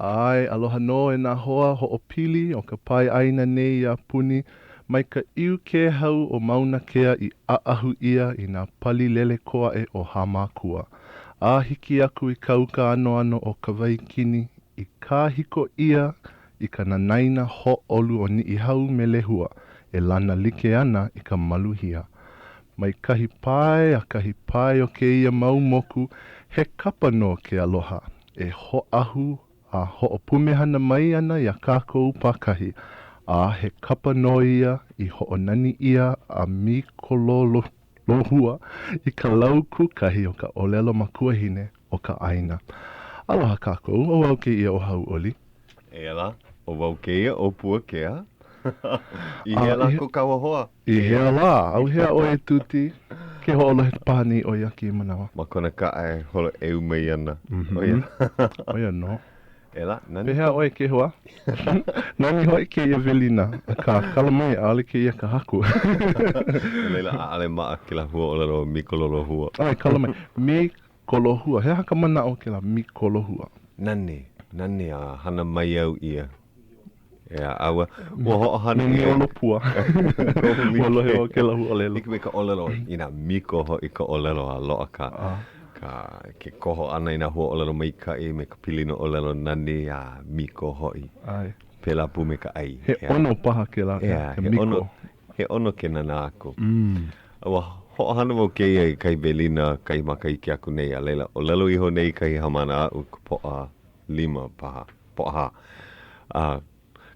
ʻAe, aloha nō e nā hoa hoʻopili o ka pae ʻāina nei a puni, mai ka ʻiu kēhau o Mauna Kea i ʻaʻahu ʻia i nā pali lele koaʻe o Hāmākua, a hiki aku i ka uka anoano o Kawaikini i kāhiko ʻia i ka nanaina hōʻolu o Niʻihau me Lehua e lana like ana i ka maluhia. Mai kahi pae a kahi pae o kēia mau moku, he kapa nō ke aloha e hoʻāhu a hoʻopumehana mai ana iā kākou pākahi, a he kapa nō ia i hoʻonani ʻia a mīkololohua i ka lau kūkahi o ka ʻōlelo makuahine o ka ʻāina. Aloha kākou, ʻo wau kēia ʻo Hauʻoli. Eia lā, ʻo wau kēia ʻo Puakea. I hea lā ko kāua hoa? I hea lā? ʻAuhea ʻoe e Tuti? Ke hoʻolohe paha nei ʻo ia kēia manawa. Ma kona kaʻa e holo ʻeu mai ana. ʻO ia. ʻO ia nō. E lā, nani. Pehea ʻoe ke hoa? Nani hoʻi kēia welina, akā, kala mai, ʻaʻole kēia ka haku. No laila, ʻaʻole maʻa kēlā huaʻōlelo mikolohua. ʻAe, kala mai. Mi Kolohua. He aha ka manaʻo o kēlā mikolohua? Nani, nani a hana maiau ʻia. ʻEā, a ua, ua hoʻohana ʻia. Me olopua. Ua lohe wau kēlā huaʻōlelo. Like me ka ʻōlelo, inā miko hoʻi ka ʻōlelo a loaʻa ka, ka, ke koho ʻana i nā huaʻōlelo maikaʻi me ka pilina ʻōlelo nani a miko hoʻi. ʻAe. Pēlā pū me ka ʻai. He ʻono paha kēlā, ʻeā, he miko. He ʻono, he ʻono ke nānā aku. Ua hoʻohana wau kēia i kahi welina kahi makahiki aku nei, a laila, ʻōlelo iho nei kahi haumāna aʻu ka Pōʻalima paha, Pōʻahā. A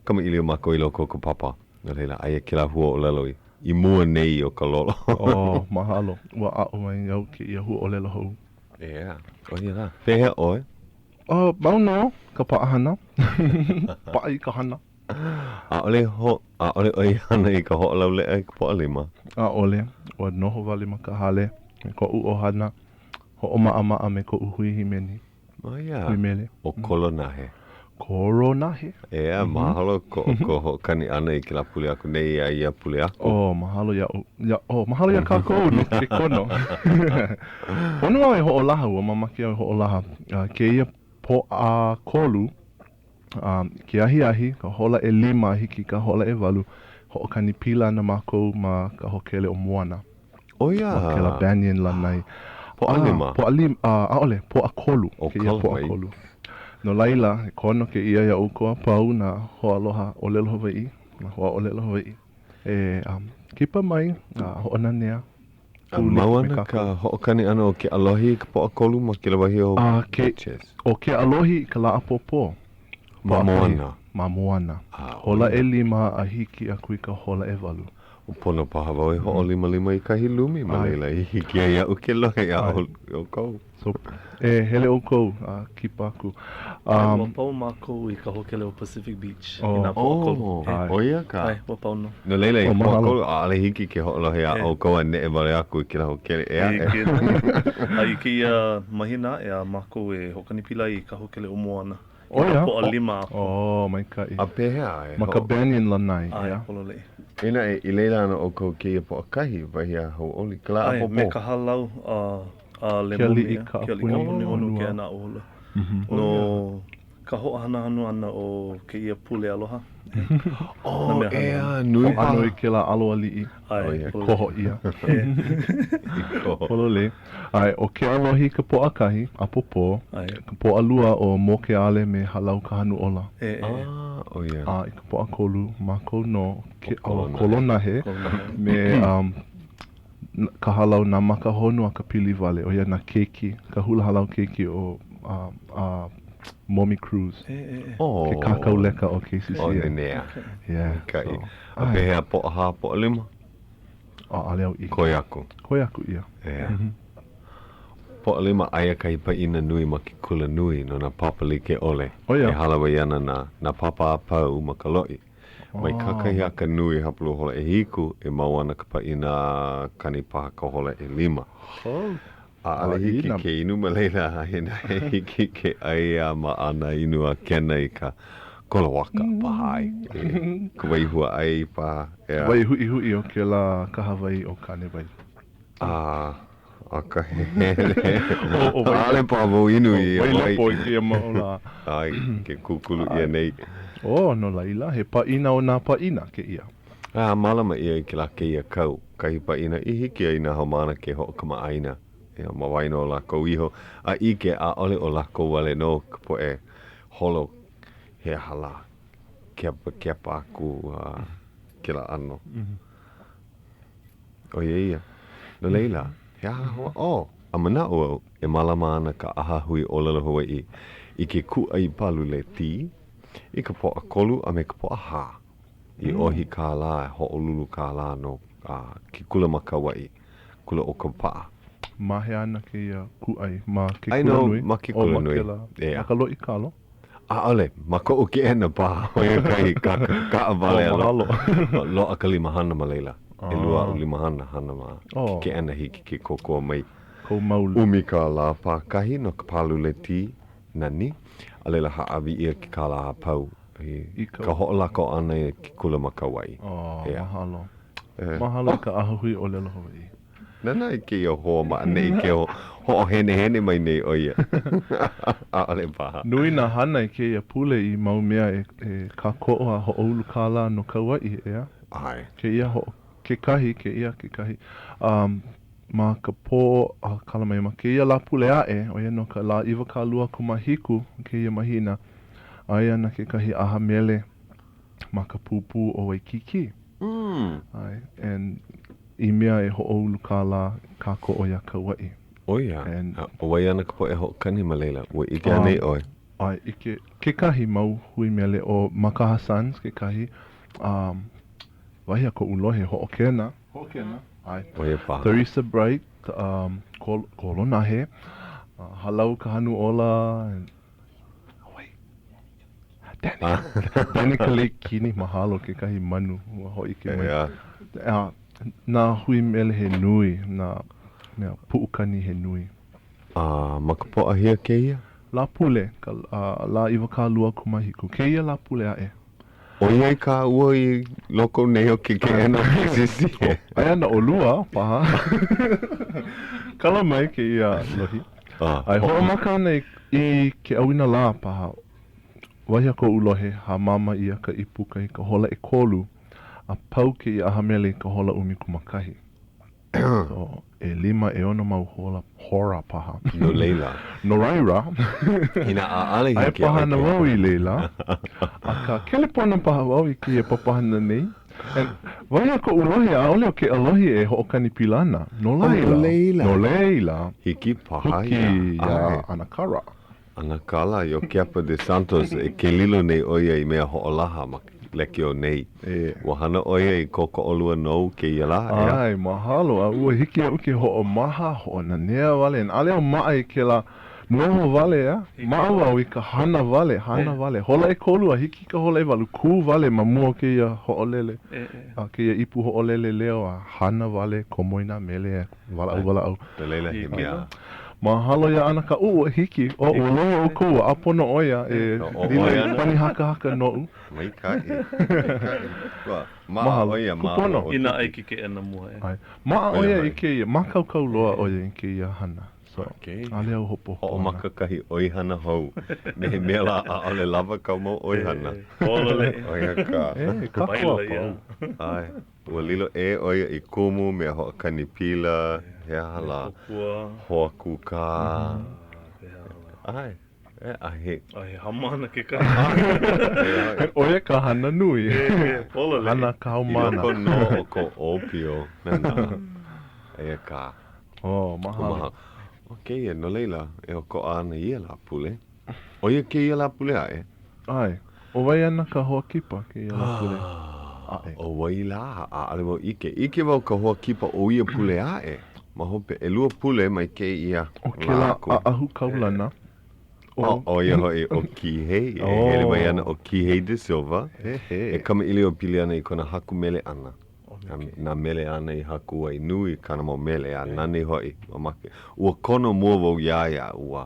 kamaʻilio mākou i loko o ka papa, no laila, aia kēlā huaʻōlelo i, i mua nei o ka lolo. Oh, mahalo. Ua aʻo mai au kēia huaʻōlelo hou. ʻEā, ʻo ia lā. Pehea ʻoe? Oh, mau nō ka paʻahana. Paʻa i ka hana. ʻAʻole ho, ʻaʻole ʻoe i hana i ka hoʻolauleʻa i ka Pōʻalima. ʻAʻole. Ua noho wale ma ka hale me koʻu ʻohana, hoʻomaʻamaʻa me koʻu hui hīmeni. ʻO ia. Hui mele. ʻO Kolonahe. Kolonahe. ʻEā, mahalo ko ʻoukou hoʻokani ʻana i kēlā pule aku nei a ia pule aku. Oh, mahalo iaʻu. Ia, oh, mahalo iā kākou no ke kono. Pono au e hoʻolaha, ua mamake au e hoʻolaha. Uh, kēia Pōʻakolu, A i ke ahiahi, ka hola ʻelima a hiki i ka hola ʻewalu, hoʻokani pila ana mākou ma ka hōkele ʻo Moana. ʻO ia. Ma kēlā Banyan Lanai. Pōʻalima? Pōʻalima, ʻaʻole, Pōʻakolu. ʻO Kēia Pōʻakolu. No laila, e kono kēia iā ʻoukou a pau nā hoaaloha ʻōlelo Hawaiʻi, nā hoa ʻōlelo Hawaiʻi, e kipa mai a hoʻonanea. A mau ana ka hoʻokani ʻana o ke ʻAlohi i ka Pōʻakolu ma kēlā wahi o Beaches. ʻO ke ʻAlohi i ka lā ʻapōpō. Ma Moana. Ma Moana. Hola ʻelima a hiki aku i ka hola ʻewalu. Ua pono paha wau e hoʻolimalima i kahi lumi ma laila i hiki ai iaʻu ke lohe iā ʻoukou. So, e hele ʻoukou a kipa aku. Um, ua pau mākou i ka hōkele o Pacific Beach oh. i nā Pōʻakolu. Oh, ʻo ia ka. ʻAe, ua pau nō. No laila, i Pōʻakolu, ʻaʻole hiki ke hoʻolohe iā ʻoukou a neʻe wale aku i kēlā hōkele ʻē aʻe. A i kēia mahina aʻe a mākou e hoʻokani pila ai i ka hōkele o Moana. ʻO ia? Pōʻalima aku. Oh, maikaʻi. A pehea e Ma ka Banyan Lanai, ʻae? ʻAe, pololei. Inā i laila ana ʻoukou kēia Pōʻakahi, wahi a Hauʻoli, ka lā ʻAe, me ka hālau a a Lemomi, Ke aliʻi kaʻapuni honua. Ke ana hula. No ka hoʻohanohano ʻana o kēia pule aloha. Oh, ʻeā, nui paha. Hoʻāno i kēlā alo aliʻi. ʻAe, i koho ʻia. Pololei. ʻAe, ʻo ke ʻAlohi ka Pōʻakahi, ʻapōpō, ka Pōʻalua ʻo Mo ke Ale me Hālau Ka Hanu Ola. Ah, ʻo ia. A i ka Pōʻakolu, mākou nō, ke, ʻo Kolonahe me ka hālau Nā Maka Honu a ka Pili Wale, ʻo ia nā keiki, ka hula hālau keiki o a, a Momi Cruz, ke kākau leka o KCCA. ʻO Nenea. Yeah, so. A pehea Pōʻahā, Pōʻalima? ʻAʻole au ʻike. Koe aku. Koe aku ia. ʻEā. Pōʻalima, aia kahi pāʻina nui ma ke kula nui no nā papa like ʻole. ʻO ia. E hālāwai ana nā, nā papa a pau ma ka loʻi. Mai kakahiaka nui hapalua hola ʻehiku, e mau ana ka pāʻina a kani paha ka hola ʻelima. ʻAʻole hiki ke inu ma laila, aia naʻe hiki ke ʻai a maʻa nā inu a kena i ka kolowaka paha ai, ka wai hua ʻai paha, ʻeā. Wai huʻihuʻi o kēlā kahawai ʻo Kānewai. A. Akahele. ʻAʻole paha wau inu i ia wai. Wailepo i kēia mau lā. ʻAe, ke kūkulu ʻia nei. Oh, no laila, he pāʻina o nā pāʻina kēia. A mālama ʻia i kēlā kēia kau kahi pāʻina i hiki ai nā haumāna ke hoʻokamaʻāina ʻia ma waena o lākou iho a ʻike ʻaʻole ʻo lākou wale nō ka poʻe holo he aha lā, kepa kepa aku a kēlā ʻano. ʻO ia ia. No laila, he aha hoa? Oh, a manaʻo au, e mālama ana ka ʻAhahui ʻŌlelo Hawaiʻi i ke kūʻai pālule tī i ka Pōʻakolu a me ka Pōʻahā i ʻohi kālā e hoʻolulu kālā no ke kula ma Kauaʻi, kula ʻo Kopaʻa. Ma hea ana kēia kūʻai? Ma ke kulanui? Ma ke kulanui. Ma ka loʻi kalo? ʻAʻole, ma koʻu keʻena paha, ʻo ia kahi kaʻawale a mahalo. Loaʻa ka limahana ma laila. ʻElua aʻu limahana hana ma ke keʻena hiki ke kōkua mai. Kou mau. ʻUmi kālā pākahi no ka pālule tī nani, a laila hāʻawi ʻia ke kālā a pau i ka hoʻolako ʻana i ke kula ma Kauaʻi. Mahalo. Mahalo i ka ʻAhahui ʻŌlelo Hawaiʻi. Nānā i kēia hoa ma ʻaneʻi ke hoʻohenehene mai nei ʻo ia. ʻAʻole paha. Nui nā hana i kēia pule i mau mea e kākoʻo a hoʻoulu kālā no Kauaʻi, ʻeā? ʻAe. Kēia hoʻo, kekahi, kēia kekahi. A ma ka pō, a kala mai, ma kēia Lāpule aʻe, ʻo ia nō ka lā 27 o kēia mahina, aia ana kekahi ʻaha mele ma ka pūpū o Waikīkī. ʻAe, and i mea e hoʻoulu kālā kākoʻo iā Kauaʻi. ʻO ia, a ʻo wai ana ka poʻe hoʻokani ma laila? Ua ʻike anei ʻoe? ʻAe, ʻike kekahi mau hui mele ʻo Makaha Sons kekahi, um, wahi a koʻu lohe, Hoʻokena, Hoʻokena, ʻae. ʻO ia paha. Theresa Bright, um, Kolonahe, uh, Halau Ka Hanu Ola, and, Danny Kaleikini, mahalo kekahi manu ua hōʻike mai. Yeah. Nā hui mele he nui, nā mea puʻukani he nui. A ma ka Pōʻahia kēia? Lāpule, ka lā 27. Kēia Lāpule aʻe. ʻOiai kāua i loko nei o ke keʻena o KCC. Aia ana ʻolua paha. Kala mai kēia lohi. A e hoʻomaka ana i ke ʻauinalā paha. Wahi a koʻu lohe, hāmama ʻia ka ʻīpuka i ka hola ʻekolu, a pau kēia ʻaha mele i ka hola 11. So, ʻelima, ʻeono mau hola, hora paha. No laila. No laila. Inā ʻaʻole hiki Aia paha ana wau i laila. Akā, kelepona paha wau i kēia papahana nei. And, wahi a koʻu lohe, ʻaʻole ʻo Keʻalohi e hoʻokani pila ana. No laila. No laila. No laila. Hiki paha ia. Hiki iā ʻAnakala. ʻAnakala Iokepa De Santos, e ke lilo nei ʻo ia i mea hoʻolaha ma lekiō nei. Ua hana ʻo ia i kōkoʻolua nou kēia lā, ʻeā? ʻAe, mahalo, a ua hiki iaʻu ke hoʻomaha, hoʻonanea wale, and ʻaʻole au maʻa i kēlā noho wale, ʻeā? Maʻa wau i ka hana wale, hana wale. Hola ʻekolu a hiki i ka hola ʻewalu, kū wale ma mua o kēia hoʻolele, a kēia ipu hoʻolele leo, a hana wale, komo i nā mele, walaʻau, walaʻau. No laila, he mea. Mahalo iā ʻAnaka ʻUʻu, hiki. Oh, ua lohe ʻoukou, ua ʻāpono ʻo ia e lilo i pani hakahaka noʻu. Maikaʻi, maikaʻi. Ua maʻa ʻo ia ma Kūpono. Inā ʻae ke keʻena mua e. ʻAe. Maʻa ʻo ia i kēia, mākaukau loa ʻo ia i kēia hana. So, ʻaʻole au hopohopo ana. Hoʻomaka kahi ʻoihana hou. Me he mea lā ʻaʻole lawa kāu mau ʻoihana. Pololei. ʻO ia ka. E, kākou a pau. ʻAe. Ua lilo ʻē ʻo ia i kumu mea hoʻokani pila, he aha lā, hoa kūkā. ʻAe, e, a he. A he haumāna kekahi. ʻO ia ka hana nui. Hana ka haumāna. I loko nō o kou ʻōpio, nānā. Eia kā. Oh, mahalo. ʻO kēia, no laila, e ʻokoʻa ana ia Lāpule. ʻO ia kēia Lāpule aʻe? ʻAe. ʻO wai ana ka hoa kipa kēia Lāpule aʻe? ʻO wai lā? ʻAʻole wau ʻike. ʻIke wau ka hoa kipa o ia pule aʻe. Ma hope, ʻelua pule mai kēia ʻO kēlā ʻaʻahu kaulana. ʻO, ʻo ia hoʻi ʻo Kihei. E hele mai ana ʻo Kihei de Silva e kamaʻilio pili ana i kona haku mele ʻana. Nā mele āna i haku ai, nui kāna mau mele, a nani hoʻi, mamake. Ua kono mua wau iā ia, ua,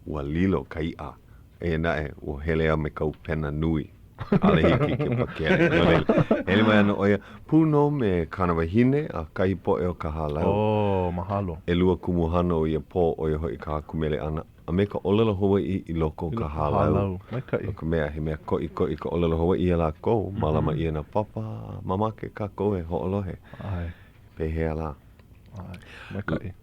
ua lilo ka iʻa. Eia naʻe, ua hele au me ka ʻupena nui. ʻAʻole hiki ke pakele. No laila, hele mai ana ʻo ia, pū nō me kāna wahine a kahi poʻe o ka hālau. Oh, mahalo. ʻElua kumuhana o ia pō, ʻo ia hoʻi ka haku mele ʻana a me ka ʻōlelo Hawaiʻi i loko o ka hālau. Maikaʻi. No ka mea, he mea koʻikoʻi ka ʻōlelo Hawaiʻi iā lākou, mālama ʻia nā papa, mamake kākou e hoʻolohe. ʻAe. Pehea lā? ʻAe, maikaʻi.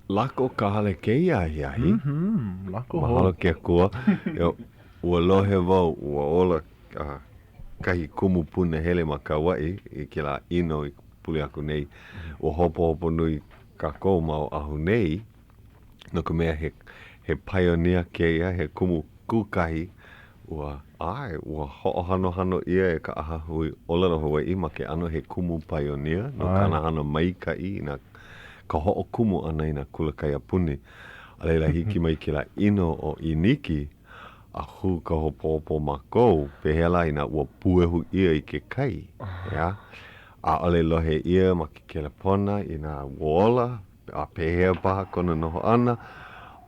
Lako ka hale kēia ahiahi. Mm-hmm, lako hou. Mahalo ke Akua. Ua lohe wau, ua ola kahi kumu punahele ma Kauaʻi i kēlā ʻino i pule aku nei. Ua hopohopo nui kākou ma Oʻahu nei, no ka mea he, he pioneer kēia, he kumu kūkahi, ua, ʻae, ua hoʻohanohano ʻia e ka ʻAhahui ʻŌlelo Hawaiʻi ma ke ʻano he kumu pioneer no kāna hana maikaʻi i nā, ka hoʻokumu ʻana i nā kula kaiapuni. A laila hiki mai kēlā ʻino ʻo ʻĪniki, a hū ka hopohopo o mākou, pehea lā inā ua puehu ʻia i ke kai, ʻeā? ʻAʻole lohe ʻia ma ke kelepona inā ua ola, a pehea paha kona noho ʻana,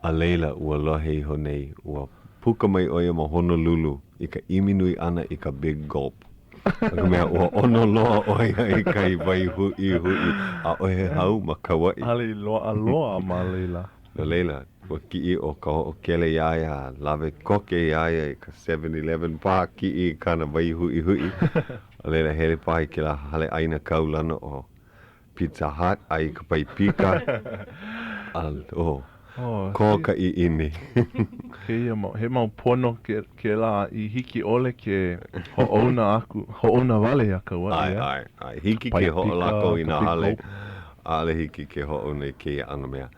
a laila ua lohe iho nei, ua puka mai ʻo ia ma Honolulu i ka ʻimi nui ʻana i ka Big Gulp. No ka mea, ua ʻono loa ʻo ia i kahi wai huʻihuʻi, ʻaʻohe hau ma Kauaʻi. ʻAʻole i loaʻa loa ma laila. No laila, ua kiʻi ʻo Kahoʻokele iā ia a lawe koke iā ia i ka Seven Eleven paha kiʻi i kāna wai huʻihuʻi. A laila, hele paha i kēlā hale ʻaina kaulana ʻo Pizza Hut ʻai i ka paipika. A, oh, kō ka ʻiʻini. Kēia mau, he mau pono kēlā i hiki ʻole ke hoʻouna aku, hoʻouna wale iā Kauaʻi, ʻAe, ʻae, ʻae. Hiki ke hoʻolako i nā hale, ʻaʻole hiki ke hoʻouna i kēia ʻano mea.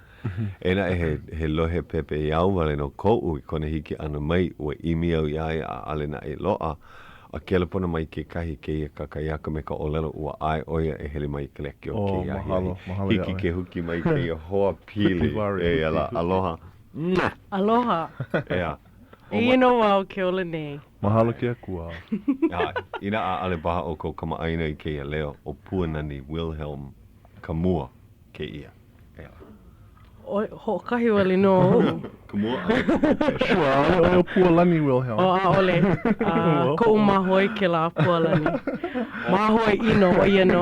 Eia naʻe, he, he lohe pepeiao wale nō koʻu i kona hiki ʻana mai, ua ʻimi au iā ia, ʻaʻole naʻe i loaʻa. A kelepona mai kekahi i kēia kakahiaka me ka ʻōlelo ua ʻae ʻo ia e hele mai i ka lekiō Oh, kēia ahiahi. mahalo, mahalo iā Hiki ʻoe. ke huki mai kēia hoa pili. Eia lā, aloha. Mwah! Aloha. ʻEā. Eia nō wau ke ola nei. Mahalo ke Akua. ʻAe, inā ʻaʻole paha ʻoukou kamaʻāina i kēia leo, ʻo Puanani Wilhelm ka mua kēia. ʻEā. ʻOi, hoʻokahi wale nō oʻu. Ka mua a me ka hope. Sure, ʻaʻole ʻoe ʻo Pualani Wilhelm. Oh, ʻaʻole. A, koʻu māhoe kēlā Pualani. Māhoe ʻino, ʻo ia nō.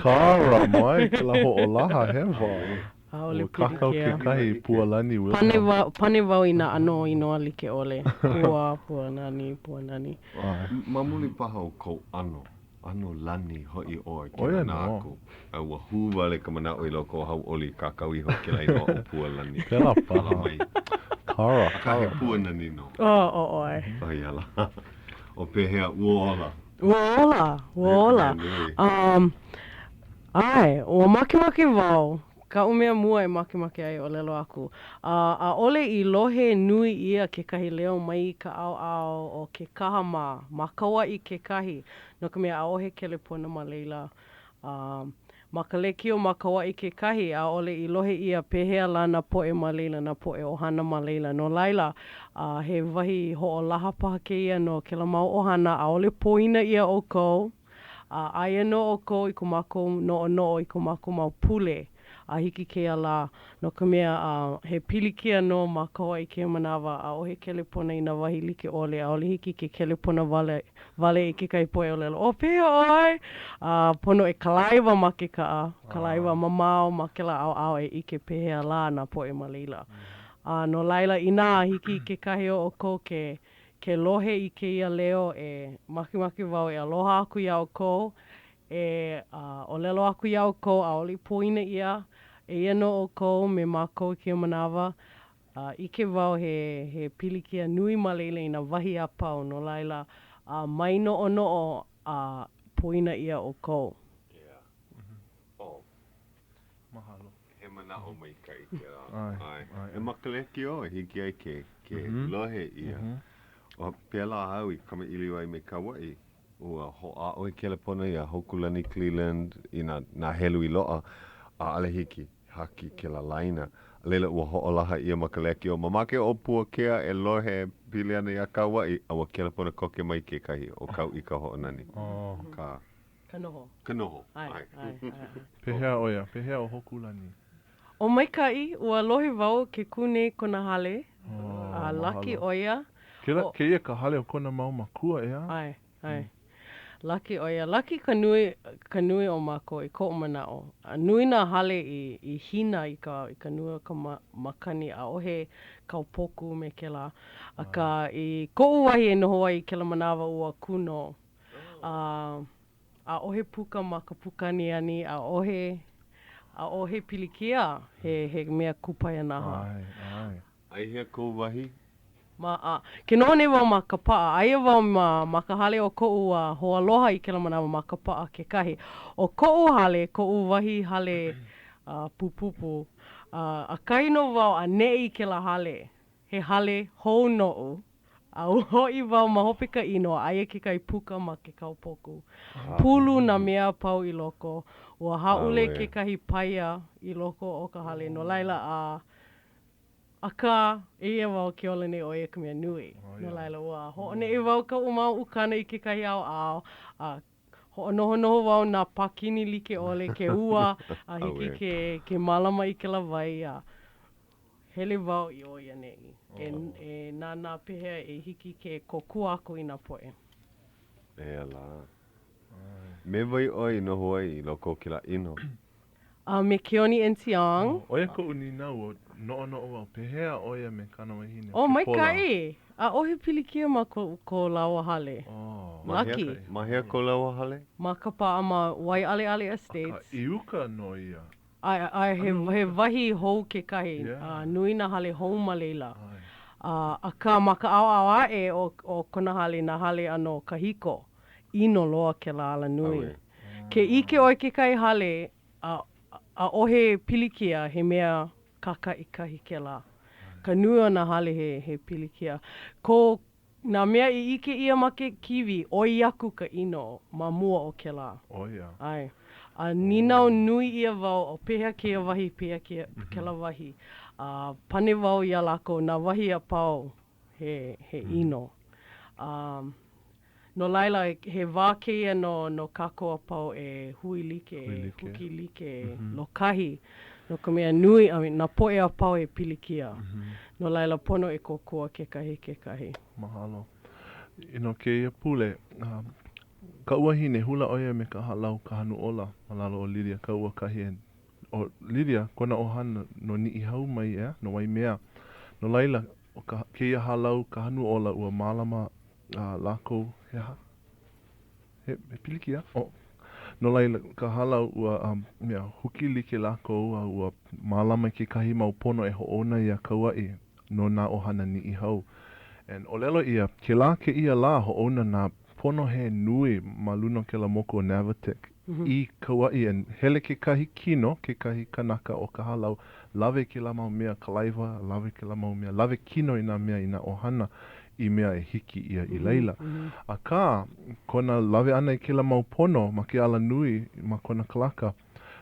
Kara mai kēlā hoʻolaha hewa. ʻAʻole Ua kākau pilikia. kekahi Pualani Wilhelm. Pane wau, pane wau i nā ʻano inoa like ʻole. Pua, Puanani, Puanani. ʻAe. Ma muli paha o kou ʻano. ʻano lani hoʻi ʻoe ke ʻO ia nānā nō. aku. A ua hū wale ka manaʻo i loko o Hauʻoli i kākau iho i kēlā inoa ʻo Pualani. Pēlā paha. Ala mai. Kara, Akā he kara. pua nani nō. Oh, oh, ʻoe. ʻO ia lā. ʻO pehea, ua ola? Ua ola, ua ola. Nui. Um, ʻae, ua makemake wau Kaʻu mea mua e makemake ai e ʻōlelo aku, a ʻaʻole i lohe nui ʻia kekahi leo mai ka ʻaoʻao o Kekaha mā, ma Kauaʻi kekahi, no ka mea ʻaʻohe kelepona ma laila. A ma ka lekiō ma Kauaʻi kekahi, ʻaʻole i lohe ʻia pehea lā nā poʻe ma laila, nā poʻe ʻohana ma laila. No laila, a he wahi hoʻolaha paha kēia no kēlā mau ʻohana, ʻaʻole poina ʻia ʻoukou. A aia nō ʻoukou i ko mākou noʻonoʻo i ko mākou mau pule a hiki kēia lā, no ka mea, he pilikia nō ma Kauaʻi kēia manawa, ʻaʻohe kelepona i nā wahi like ʻole, ʻaʻole hiki ke kelepona wale wale i kekahi poʻe ʻōlelo, ʻO pehea ʻoe? A pono e kalaiwa ma ke kaʻa, kalaiwa mamao ma kēlā ʻaoʻao e ʻike pehea lā nā poʻe ma laila. A no laila, inā hiki i kekahi o ʻoukou ke Ke lohe i kēia leo e makemake wau e aloha aku iā ʻoukou, e ʻōlelo aku iā ʻoukou ʻaʻole i poina ʻia, eia nō ʻoukou me mākou i kēia manawa, a ʻike wau he he pilikia nui ma laila i nā wahi a pau, no laila, mai noʻonoʻo a poina ʻia ʻoukou. Yeah. Oh. Mahalo. He manaʻo maikaʻi kēlā. ʻAe. ʻAe. ʻAe. E ma ka lekiō e hiki ai ke, ke lohe ʻia. ʻO pēlā au i kamaʻilio ai me Kauaʻi. Ua hoʻāʻo e kelepona iā Hokulani Cleland i nā, nā helu i loaʻa, ʻaʻole hiki, haki kēlā laina. A laila ua hoʻolaha ʻia ma ka lekiō, mamake ʻo Puakea e lohe e pili ana iā Kauaʻi, a ua kelepona koke mai kekahi, ʻo Kauʻi Kahoʻonani. Ka. Ka noho. Ka noho. ʻAe, ʻae, ʻae, ʻae. Pehea ʻo ia? Pehea ʻo Hokulani? ʻO maikaʻi, ua lohe wau ke kū nei kona hale, a laki ʻo ia. Kēlā, kēia ka hale o kona mau makua, ʻeā? ʻAe, ʻae. Laki ʻo ia. Laki ka nui, ka nui o mākou i koʻu manaʻo. A nui nā hale i, i hina i ka, i ka nui o ka ma, makani, ʻaʻohe kaupoku me kēlā. Akā, i koʻu wahi e noho ai i kēlā manawa ua kū nō. A ʻaʻohe puka ma ka pukaaniani, ʻaʻohe, ʻaʻohe pilikia, he, he mea kupaianaha. ʻAe, ʻae. Ai hea kou wahi? Ma, a, ke noho nei wau ma Kapaʻa. Aia wau ma, ma ka hale o koʻu uh, hoaloha i kēlā manawa ma Kapaʻa kekahi. ʻO koʻu hale, koʻu wahi hale uh, pupupu, uh, ʻakahi nō wau a neʻe i kēlā hale. He hale hou noʻu. A ua hoʻi wau ma hope ka ʻino, aia kekahi puka ma ke kaupoku. Pulu nā mea a pau i loko. Ua hāʻule kekahi paia i loko o ka hale, no laila, a Akā, eia wau ke ola nei ʻo ia ka mea nui. No laila, ua hoʻoneʻe wau kaʻu mau ukana i kekahi ʻaoʻao, a hoʻonohonoho wau nā pākini like ʻole ke ua a hiki ke ke mālama i kēlā wai a hele wau i ʻō i ʻaneʻi e e nānā pehea e hiki ke kōkua aku i nā poʻe. Eia lā. Me wai ʻoe i noho ai i loko o kēlā ʻino? A me Keoni Entiong. ʻO ia koʻu nīnau, ua noʻonoʻo wau, pehea ʻo ia me kāna wahine, ʻo Kepola? Maikaʻi! ʻAʻohe pilikia ma ko, ko lāua hale. Laki. Ma hea ko lāua hale? Ma Kapaʻa, ma Waiʻaleʻale Estates. Akā, i uka nō ia. ʻAe, ʻae, he, he wahi hou kekahi. A nui nā hale hou ma laila. A, akā, ma ka ʻaoʻao aʻe o, o kona hale, nā hale ʻano kahiko. ʻino loa kēlā alanui. Ke ʻike ʻoe kekahi hale, a ʻaʻohe pilikia, he mea kākaʻikahi kēlā. Ka nui o nā hale he, he pilikia. Ko nā mea i ʻike ʻia ma ke kīwī, ʻoi aku ka ʻino ma mua o kēlā. ʻO ia. ʻAe. A nīnau nui ʻia wau, ʻo pehea kēia wahi, pehea kēia, kēlā wahi. A pane wau iā lākou, nā wahi a pau, he, he ʻino. A No laila, he wā kēia no, no kākou a pau e hui like, e huki like, e lōkahi, no ka mea nui, I mean, nā poʻe a pau he pilikia. No laila, pono e kōkua kekahi i kekahi. Mahalo. You know, kēia pule, kaʻu wahine, hula ʻo ia me ka hālau Kahanuʻola ma lalo o Lydia Kauakahi and ʻo Lydia, kona ʻohana no Niʻihau mai, ʻeā, no Waimea. No laila, ʻo ka, kēia hālau Kahanuʻola ua mālama a lākou, he aha? He, he pilikia? Oh. No laila, ka hālau, ua, um, mea, huki like lākou a ua mālama i kekahi mau pono e hoʻouna iā Kauaʻi no nā ʻohana Niʻihau. And ʻōlelo ʻia, kēlā kēia lā hoʻouna nā pono he nui ma luna o kēlā moku o Navatek i Kauaʻi and hele kekahi kino, kekahi kanaka o ka hālau, lawe kēlā mau mea, kalaiwa, lawe kēlā mau mea, lawe kino i nā mea i nā ʻohana i mea e hiki ia i laila. Akā, kona lawe ʻana i kēlā mau pono ma ke alanui, ma kona kalaka,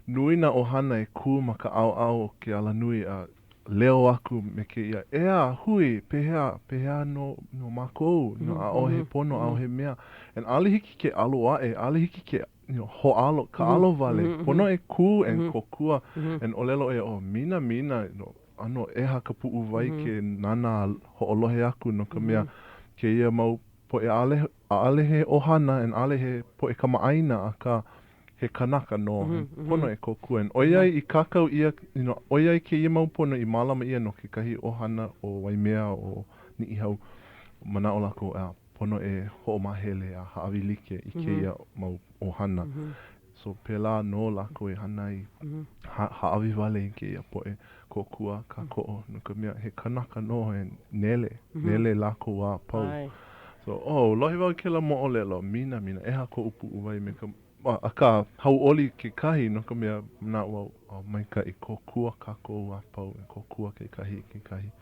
nui nā ʻohana e kū ma ka ʻaoʻao o ke alanui a leo aku me kēia, ʻEā, hui, pehea, pehea no, no mākou, no, ʻaʻohe pono, ʻaʻohe mea. And ʻaʻole hiki ke ʻalo aʻe, ʻaʻole hiki ke you know, hōʻalo, kāʻalo wale, pono e kū and kōkua, and ʻōlelo ʻo ia, oh, minamina, you know, ʻano ʻeha ka puʻuwai ke nānā hoʻolohe aku no ka mea, kēia mau poʻe ʻaʻole, ʻaʻole he ʻohana and ʻaʻole he poʻe kamaʻāina, akā he kanaka nō, pono e kōkua. And ʻoiai i kākau ʻia, you know, ʻoiai kēia mau pono i mālama ʻia no kekahi ʻohana o Waimea, o Niʻihau, manaʻo lākou, ʻeā, pono e hoʻomāhele a hāʻawi like i kēia mau ʻohana. So, pēlā nō lākou e hana ai, hāʻawi wale i kēia poʻe kōkua kākoʻo, no ka mea, he kanaka nō e nele, nele lākou a pau. So, oh, lohe wau i kēlā moʻolelo, minamina, ʻeha koʻu puʻuwai me ka, akā, hauʻoli kekahi, no ka mea, manaʻo wau, oh, maikaʻi, kōkua kākou a pau, e kōkua kekahi i kekahi.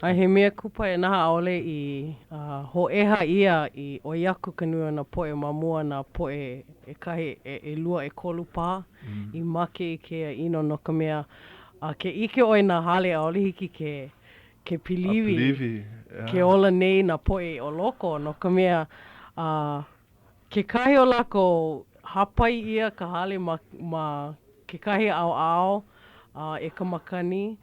A he mea kupaianaha ʻaʻole i hōʻeha ʻia i ʻoi aku ka nui o nā poʻe ma mua nā poʻe ʻekahi, ʻelua, ʻekolu paha i make i kēia ʻino no ka mea, a ke ʻike ʻoe nā hale ʻaʻole hiki ke ke piliwi ke ola nei nā poʻe o loko no ka mea, a kekahi o lākou hāpai ʻia ka hale ma ma kekahi ʻaoʻao. e ka makani.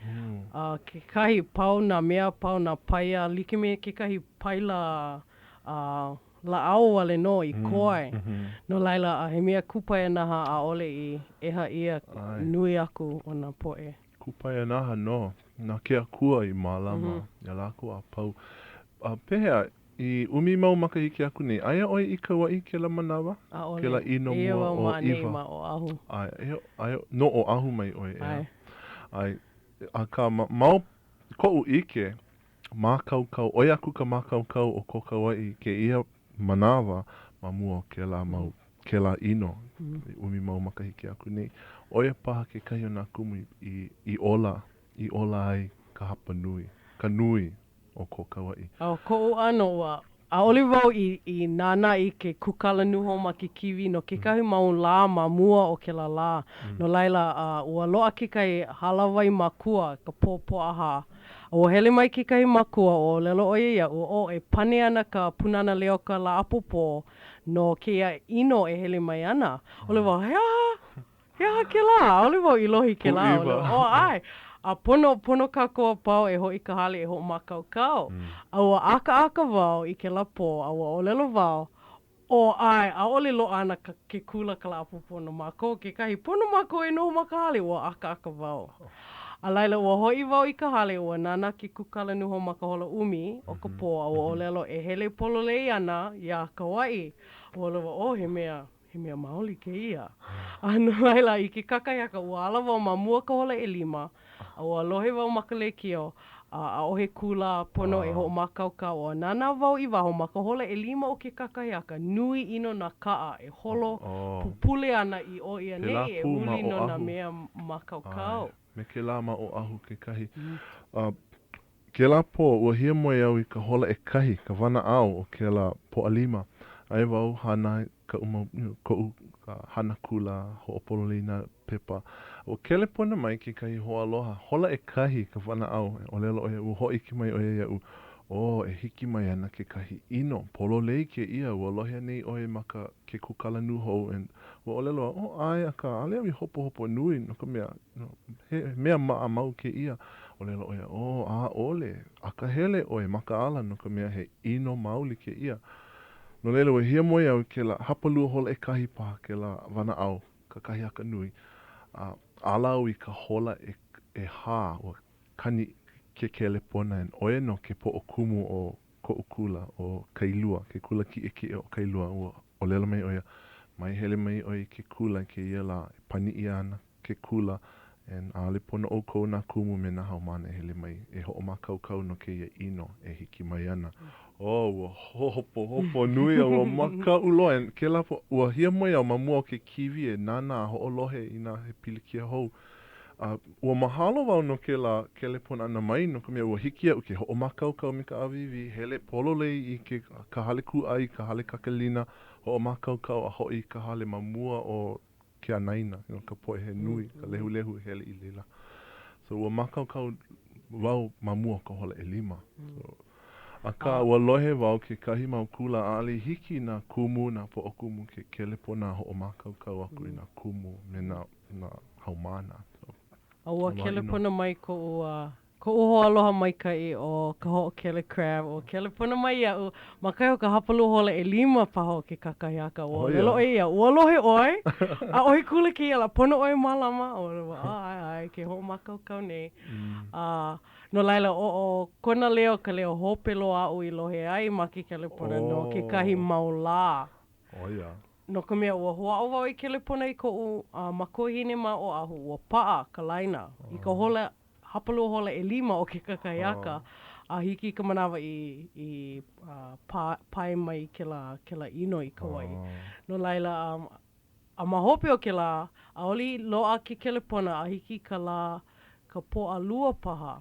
A kekahi, pau nā mea, pau nā paia, like me kekahi paila lāʻau wale nō i koe. No laila, he mea kupaianaha ʻaʻole i ʻeha ʻia nui aku o nā poʻe. Kupaianaha nō na ke Akua i mālama iā lākou a pau. A pehea, i ʻumi mau makahiki aku nei, aia ʻoe i Kauaʻi kēlā manawa? ʻAʻole. Kēlā ʻino mua Eia wau ma ʻaneʻi ma Oʻahu. ʻAe, aia, aia, no Oʻahu mai ʻoe, ʻeā? ʻAe. ʻAe, akā, ma, ma o koʻu ʻike, mākaukau, ʻoi aku ka mākaukau o ko Kauaʻi i kēia manawa ma mua o kēlā mau, kēlā ʻino i ʻumi mau makahiki aku nei. ʻO ia paha kekahi o nā kumu i, i ola, i ola ai ka hapanui, ka nui o ko Kauaʻi. ʻO koʻu ʻano, ua ʻaʻole wau i, i nānā i ke kūkala nūhou ma ke kīwī no kekahi mau lā ma mua o kēlā lā. No laila, ua loaʻa kekahi hālāwai makua ka pō Pōʻahā. A ua hele mai kekahi makua, ua ʻōlelo ʻo ia iaʻu, ʻo e pane ana ka Pūnana Leo ka lā ʻapōpō no kēia ʻino e hele mai ana. ʻŌlelo wau, he aha? He aha kēlā? ʻAʻole wau i lohe i kēlā ʻōlelo. ʻO, ʻae. A pono, pono kākou a pau e hoʻi i ka hale e hoʻomākaukau. A ua ʻakaʻaka wau i kēlā pō, a ua ʻōlelo wau, ʻO, ʻae, ʻaʻole loaʻa ana ka, ke kula ka lā ʻapōpō no mākou kekahi. Pono mākou e noho ma ka hale. Ua ʻakaʻaka wau. A laila, ua hoʻi wau i ka hale, ua nānā ke kūkala nūhou ma ka hola ʻumi o ka pō, a ua ʻōlelo e hele pololei ana iā Kauaʻi. Ua ʻōlelo wau, ʻO, he mea He mea maoli kēia. A no laila, i ke kakahiaka, ua ala wau ma mua ka hola ʻelima, a ua lohe wau ma ka lēkiō, a ʻaʻohe kula pono e hoʻomākaukau. Ua nānā wau i waho ma ka hola ʻelima o ke kakahiaka, nui ʻino nā kaʻa e holo pupule ana i ʻō i ʻaneʻi e huli no nā mea mākaukau. Me kēlā ma Oʻahu kekahi. A kēlā pō, ua hiamoe au i ka hola ʻekahi, ka wanaʻao o kēlā Pōʻalima. Aia wau hana kaʻu mau, you know, koʻu hana kula, hoʻopololei nā pepa. Ua kelepona mai kekahi hoaaloha, hola ʻekahi ka wanaʻao, e ʻōlelo ʻo ia, ua hōʻike mai ʻo ia iaʻu, ō, e hiki mai ana kekahi ʻino, pololei kēia, ua lohe anei ʻoe ma ka, ke kūkala nūhou, and ua ʻōlelo au, ō, ʻae, akā, ʻaʻole au i hopohopo nui, no ka mea, he mea maʻamau kēia. ʻŌlelo ʻo ia, ō, ʻaʻole, akahele ʻoe, makaʻala, no ka mea, he ʻino maoli kēia. No laila, ua hiamoe au i kēlā hapalua hola ʻekahi paha kēlā wanaʻao, kakahiaka nui, a ala au i ka hola ʻehā, ua kani ke kelepona, and ʻo ia nō ke poʻo kumu o koʻu kula ʻo Kailua, ke kula kiʻekiʻe o Kailua, ua ʻōlelo mai ʻo ia, mai hele mai ʻoe i ke kula i kēia lā, e pani ʻia ana ke kula, and ʻaʻole pono ʻoukou nā kumu me nā haumāna e hele mai e hoʻomākaukau no kēia ʻino e hiki mai ana. Oh, ua hopohopo nui a ua makaʻu loa, and kēlā pō, ua hiamoe au ma mua o ke kīwī e nānā a hoʻolohe inā he pilikia hou. A ua mahalo wau no kēlā kelepona ʻana mai, no ka mea, ua hiki iaʻu ke hoʻomākaukau me ka ʻāwīwī, hele pololei i ke ka hale kūʻai, ka hale kakelina, hoʻomākaukau a hoʻi i ka hale ma mua o ke anaina, you know, ka poʻe he nui, ka lehulehu e hele i laila. So ua mākaukau wau ma mua o ka hola ʻelima. So, akā, ua lohe wau kekahi mau kula ʻaʻole i hiki i nā kumu, nā poʻokumu ke kelepona a hoʻomākaukau aku i nā kumu me nā nā haumāna. So, A ua kelepona mai koʻu, uh, koʻu hoaaloha maikaʻi ʻo Kahoʻokele Crab, ua kelepona mai iaʻu ma kahi o ka hapalua hola ʻelima paha o ke kakahiaka. Ua ʻōlelo ʻo ia, ua lohe ʻoe? ʻAʻohe kula kēia lā, pono ʻoe e mālama? ʻŌlelo wau, ʻae, ʻae, ke hoʻomākaukau nei. A no laila, ʻo, ʻo kona leo ka leo hope loa aʻu i lohe ai ma ke kelepona no kekahi mau lā. ʻO ia. No ka mea, ua hoʻāʻo wau e kelepona i koʻu makuahine ma Oʻahu, ua paʻa ka laina i ka hola hapalua hola ʻelima o ke kakahiaka, a hiki i ka manawa i, i pā, pae mai kēlā, kēlā ʻino i Kauaʻi. No laila, a ma hope o kēlā, ʻaʻole i loaʻa ke kelepona a hiki i ka lā, ka Pōʻalua paha,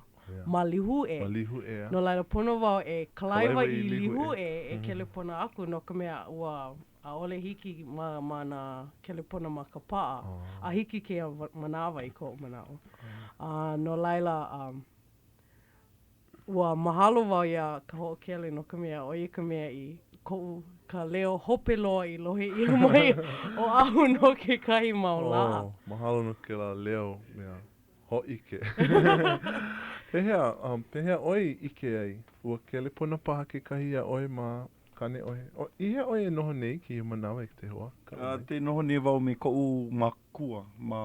ma Līhuʻe. Ma Līhuʻe, No laila, pono wau e kalaiwa i Līhuʻe e kelepona aku, no ka mea, ua ʻaʻole hiki ma, ma nā kelepona ma ka paʻa, a hiki kēia manawa i koʻu manaʻo. A no laila, um, ua mahalo wau iā Kahoʻokele no ka mea, ʻo ia ka mea i koʻu, ka leo hope loa i lohe ʻia mai Oʻahu no kekahi mau lā. Oh, mahalo no kēlā leo, mea. Hōʻike. Pehea, um, pehea ʻoe i ʻike ai? Ua kelepona paha kekahi iā ʻoe ma Kāneʻohe? O, i hea ʻoe e noho nei kēia manawa e te hoa? Kala mai. Ke noho nei wau me koʻu makua ma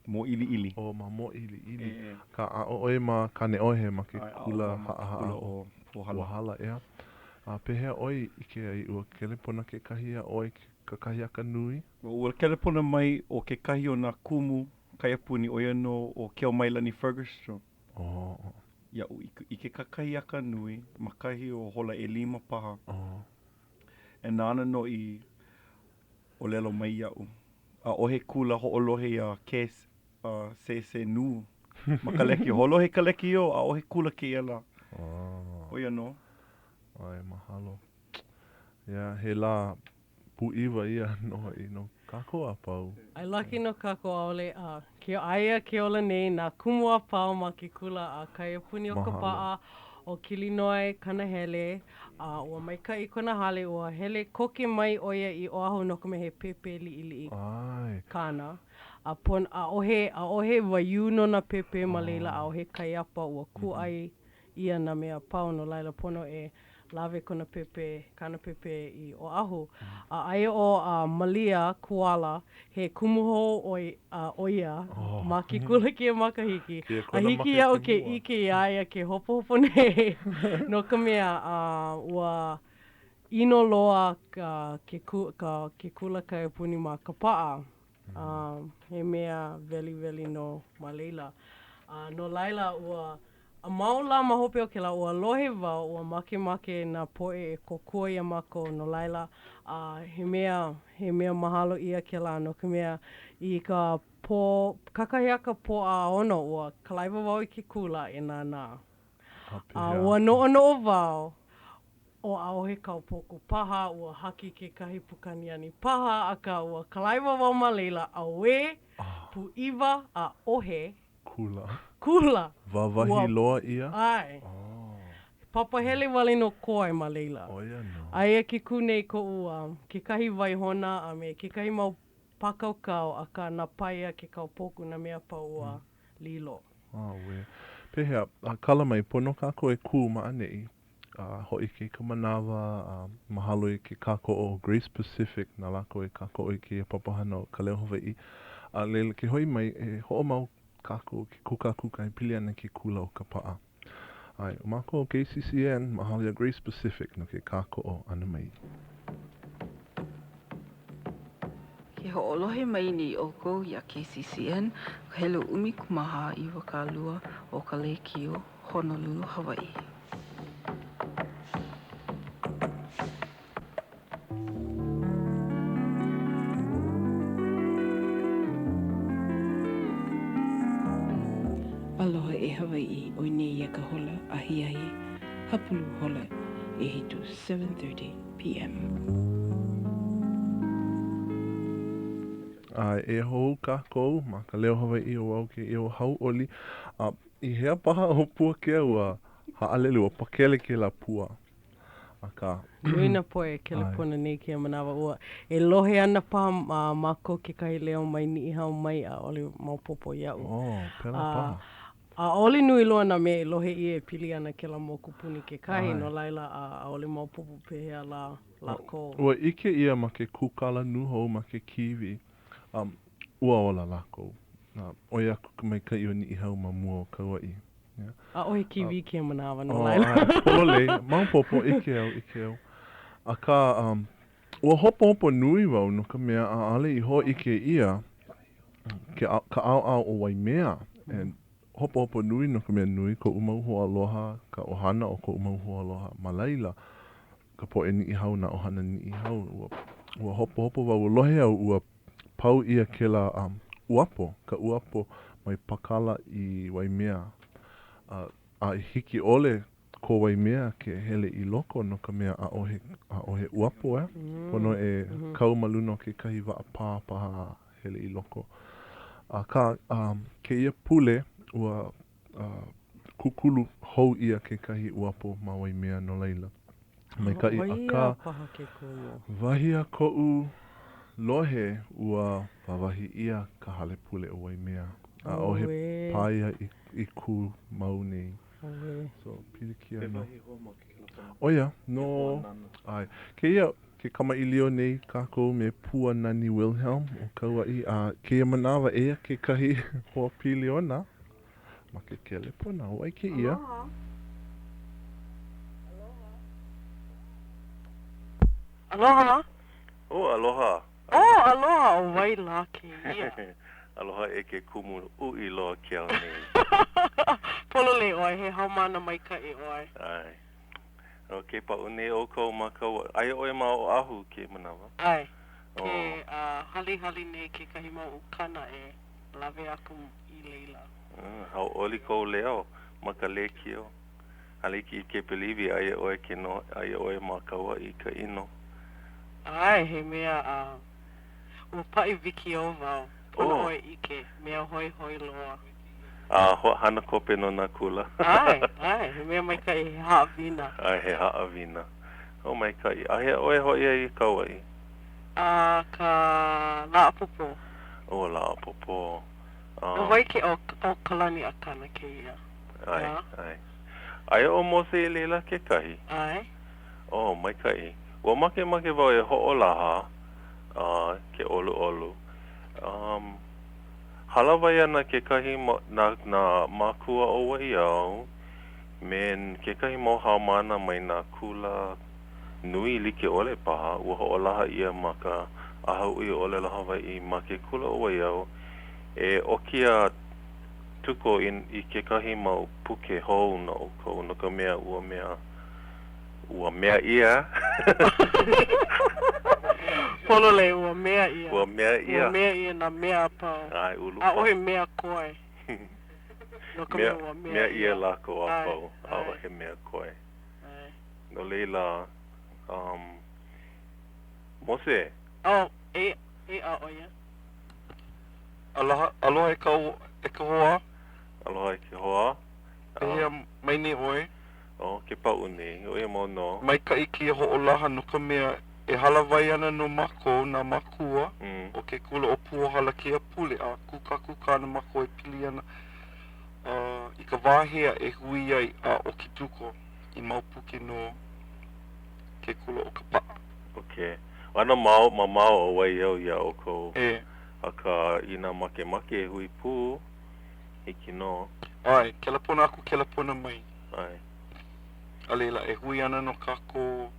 Mōʻiliʻili. Oh, ma Mōʻiliʻili. Akā, aʻo ʻoe ma Kāneʻohe ma ke kula haʻahaʻa o Pōhala, ʻeā? A pehea ʻoe i ʻike ai, ua kelepona kekahi iā ʻoe kakahiaka nui? Ua kelepona mai ʻo kekahi o nā kumu kaiapuni, ʻo ia nō ʻo Keomailani Fergerstrom. Oh. Iaʻu i ke kakahiaka nui ma kahi o hola ʻelima paha. Oh. E nāna nō i ʻōlelo mai iaʻu, ʻaʻohe kula hoʻolohe iā KCC Nu ma ka lekiō. Hoʻolohe i ka lekiō, ʻaʻohe kula kēia lā. Oh. ʻO ia nō. ʻAe, mahalo. Yeah, he lā pūʻiwa ia nō hoʻi no kākou a pau. I lucky no kākou ʻaʻole a ke aia ke ola nei nā kumu a pau ma ke kula a kaiapuni o Kapaʻa ʻo Kilinoe Kanahele a ua maikaʻi kona hale ua hele koke mai ʻo ia i Oʻahu no ka mea he pēpē liʻiliʻi kāna a pon ʻaʻohe ʻaʻohe waiū no nā pēpē ma laila ʻaʻohe kaiapa ua kūʻai ʻia nā mea a pau, no laila pono e lawe kona pēpē, kāna pēpē i Oʻahu. A aia ʻo a Malia Kuala, he kumu hou ʻo ʻo ia ma ke kula kēia makahiki. A hiki iaʻu ke ʻike iā ia ke hopohopo nei, no ka mea, a ua ʻino loa ka ke ka ke kula kaiapuni ma Kapaʻa. A he mea weliweli nō ma laila. A no laila, ua A mau lā ma hope o kēlā, ua lohe wau, ua makemake nā poʻe e kōkua iā mākou, no laila, a he mea, he mea mahalo ʻia kēlā, no ka mea, i ka pō, kakahiaka Pōʻaono, ua kalaiwa wau i ke kula e nānā. A ua noʻonoʻo wau, ʻo ʻaʻohe kaupoku paha, ua haki kekahi pukaaniani paha, akā ua kalaiwa wau ma laila, auē, pūʻiwa, ʻaʻohe. Kula. Kula. Wāwahi loa ʻia? ʻAe. Papahele wale nō koe ma laila. ʻO ia nō. Aia ke kū nei koʻu kekahi waihona a me kekahi mau pākaukau, akā nā paia, ke kaupoku, nā mea a pau ua lilo. Auē. Pehea, kala mai, pono kākou e kū ma ʻaneʻi. A hōʻike i ka manawa, a mahalo i ke kākoʻo o Grace Pacific, na lākou i kākoʻo i kēia papahana o Ka Leo Hawaiʻi. A laila, ke hoʻi mai, e hoʻomau kākou ke kūkākūkā e pili ana i ke kula o Kapaʻa. ʻAe, ʻo mākou o KCCN, mahalo iā Grace Pacific no ke kākoʻo ʻana mai. Ke hoʻolohe mai nei ʻoukou iā KCCN, ka helu 14 20 o ka lēkiō Honolulu, Hawaiʻi. Aloha e Hawaiʻi, ʻoi nei ia ka hola ahiahi hapulu hola ʻehiku, 7:30 PM. A e hou kākou ma ka Leo Hawaiʻi ʻo wau kēia ʻo Hauʻoli. A i hea paha ʻo Puakea ua haʻalele, ua pakele kēlā pua. Akā. Nui nā poʻe e kelepona nei kēia manawa. Ua e lohe ana paha mākou kekahi leo mai Niʻihau mai, ʻaʻole maopopo iaʻu. Oh, pēlā paha. ʻAʻole nui loa nā mea e lohe ʻia e pili ana kēlā mokupuni kekahi, no laila ʻaʻole maopopo pehea lā lākou. Ua ʻike ʻia ma ke kūkala nūhou ma ke kīwī, um, ua ola lākou. Uh, ʻoi aku ka maikaʻi o Niʻihau ma mua o Kauaʻi. Yeah. ʻAʻohe kīwī kēia manawa, no laila. Oh, ʻae, pololei, maopopo, ʻike au, ʻike au. Akā, um, ua hopohopo nui wau no ka mea ʻaʻole i hōʻike ʻia ke, ka ʻaoʻao o Waimea. And hopohopo nui no ka mea nui koʻu mau hoaaloha, ka ʻohana o koʻu mau hoaaloha ma laila, ka poʻe Niʻihau, nā ʻohana Niʻihau. Ua, ua hopohopo wau, ua lohe au ua pau ʻia kēlā um, uapo, ka uapo mai Pākala i Waimea. A, a i hiki ʻole ko Waimea ke hele i loko no ka mea ʻaʻohe, ʻaʻohe uapo, ʻeā? Pono e kau ma luna o kekahi waʻapā paha a hele i loko. Akā, um, kēia pule, ua uh, kūkulu hou ʻia kekahi uapo ma Waimea no laila. Maikaʻi, akā, wahi a koʻu lohe, ua wāwahi ʻia ka hale pule o Waimea. ʻAʻohe paia i, i kū mau nei. So, pilikia nō. ʻO ia, no, ʻae. Kēia, ke kamaʻilio nei kākou me Puanani Wilhelm o Kauaʻi, a kēia manawa eia kekahi hoa pili ona ma ke kelepona. ʻO wai kēia? Aloha. Oh, aloha. Oh, aloha, ʻo wai lā kēia? Aloha e ke kumu uʻi loa ke ao nei. Pololei ʻoe, he haumāna maikaʻi ʻoe. ʻAe. O ke paʻu nei ʻoukou ma Kauaʻi. Aia ʻoe ma Oʻahu kēia manawa? ʻAe. Ke halihali nei kekahi mau ukana e lawe aku i laila. Hauʻoli kou leo ma ka lēkiō. ʻAʻole hiki i ke piliwi aia ʻoe ke no, aia ʻoe ma Kauaʻi i ka ʻino. ʻAe, he mea a ua paʻi wikiō wau. Pono ʻoe ʻike, mea hoihoi loa. A hana kope no nā kula. ʻAe, ʻae, he mea maikaʻi, he haʻawina. ʻAe, he haʻawina. Oh, maikaʻi. A hea ʻoe hoʻi ai i Kauaʻi? A ka lā ʻapōpō. Oh, lā ʻapōpō. ʻO wai ke, ʻo, ʻo Kalani Akana kēia. ʻAe, ʻae. Aia ʻo Mose i laila kekahi? ʻAe. Oh, maikaʻi. Ua makemake wau e hoʻolaha, uh, ke ʻoluʻolu. Um, hālāwai ana kekahi ma, nā, nā mākua o Waiau me kekahi mau haumāna mai nā kula nui like ʻole paha, ua hoʻolaha ʻia ma ka ʻAhahui ʻŌlelo Hawaiʻi ma ke kula o Waiau e ʻoki a tuko i, i kekahi mau puke hou no ʻoukou, no ka mea, ua mea, ua mea ʻia. Pololei, ua mea ʻia. Ua mea ʻia. Ua mea ʻia nā mea a pau. ʻAe, ulupa. ʻAʻohe mea koe. No ka mea, ua mea ʻia. Mea ʻia lākou a pau. ʻAʻohe mea koe. ʻAe. No laila, um, Mose. Oh, e, e a ʻo ia. Aloha, aloha e ka, e ka hoa. Aloha e ke hoa. Pehea mai nei ʻoe? Oh, ke paʻu nei, ʻo ia mau nō. Maikaʻi kēia hoʻolaha no ka mea e hālāwai ana nō mākou, nā mākua, mm. o ke kula ʻo Puohala kēia pule a kūkākūkā ana mākou e pili ana uh, i ka wā hea e hui ai a ʻoki tuko i mau puke no ke kula o Kapaʻa. Ok. ʻAno mao, mamao ʻo Waiau iā ʻoukou. E. Akā, inā makemake e hui pū, hiki nō. ʻAe, kelepona aku, kelepona mai. ʻAe. A laila, e hui ana nō kākou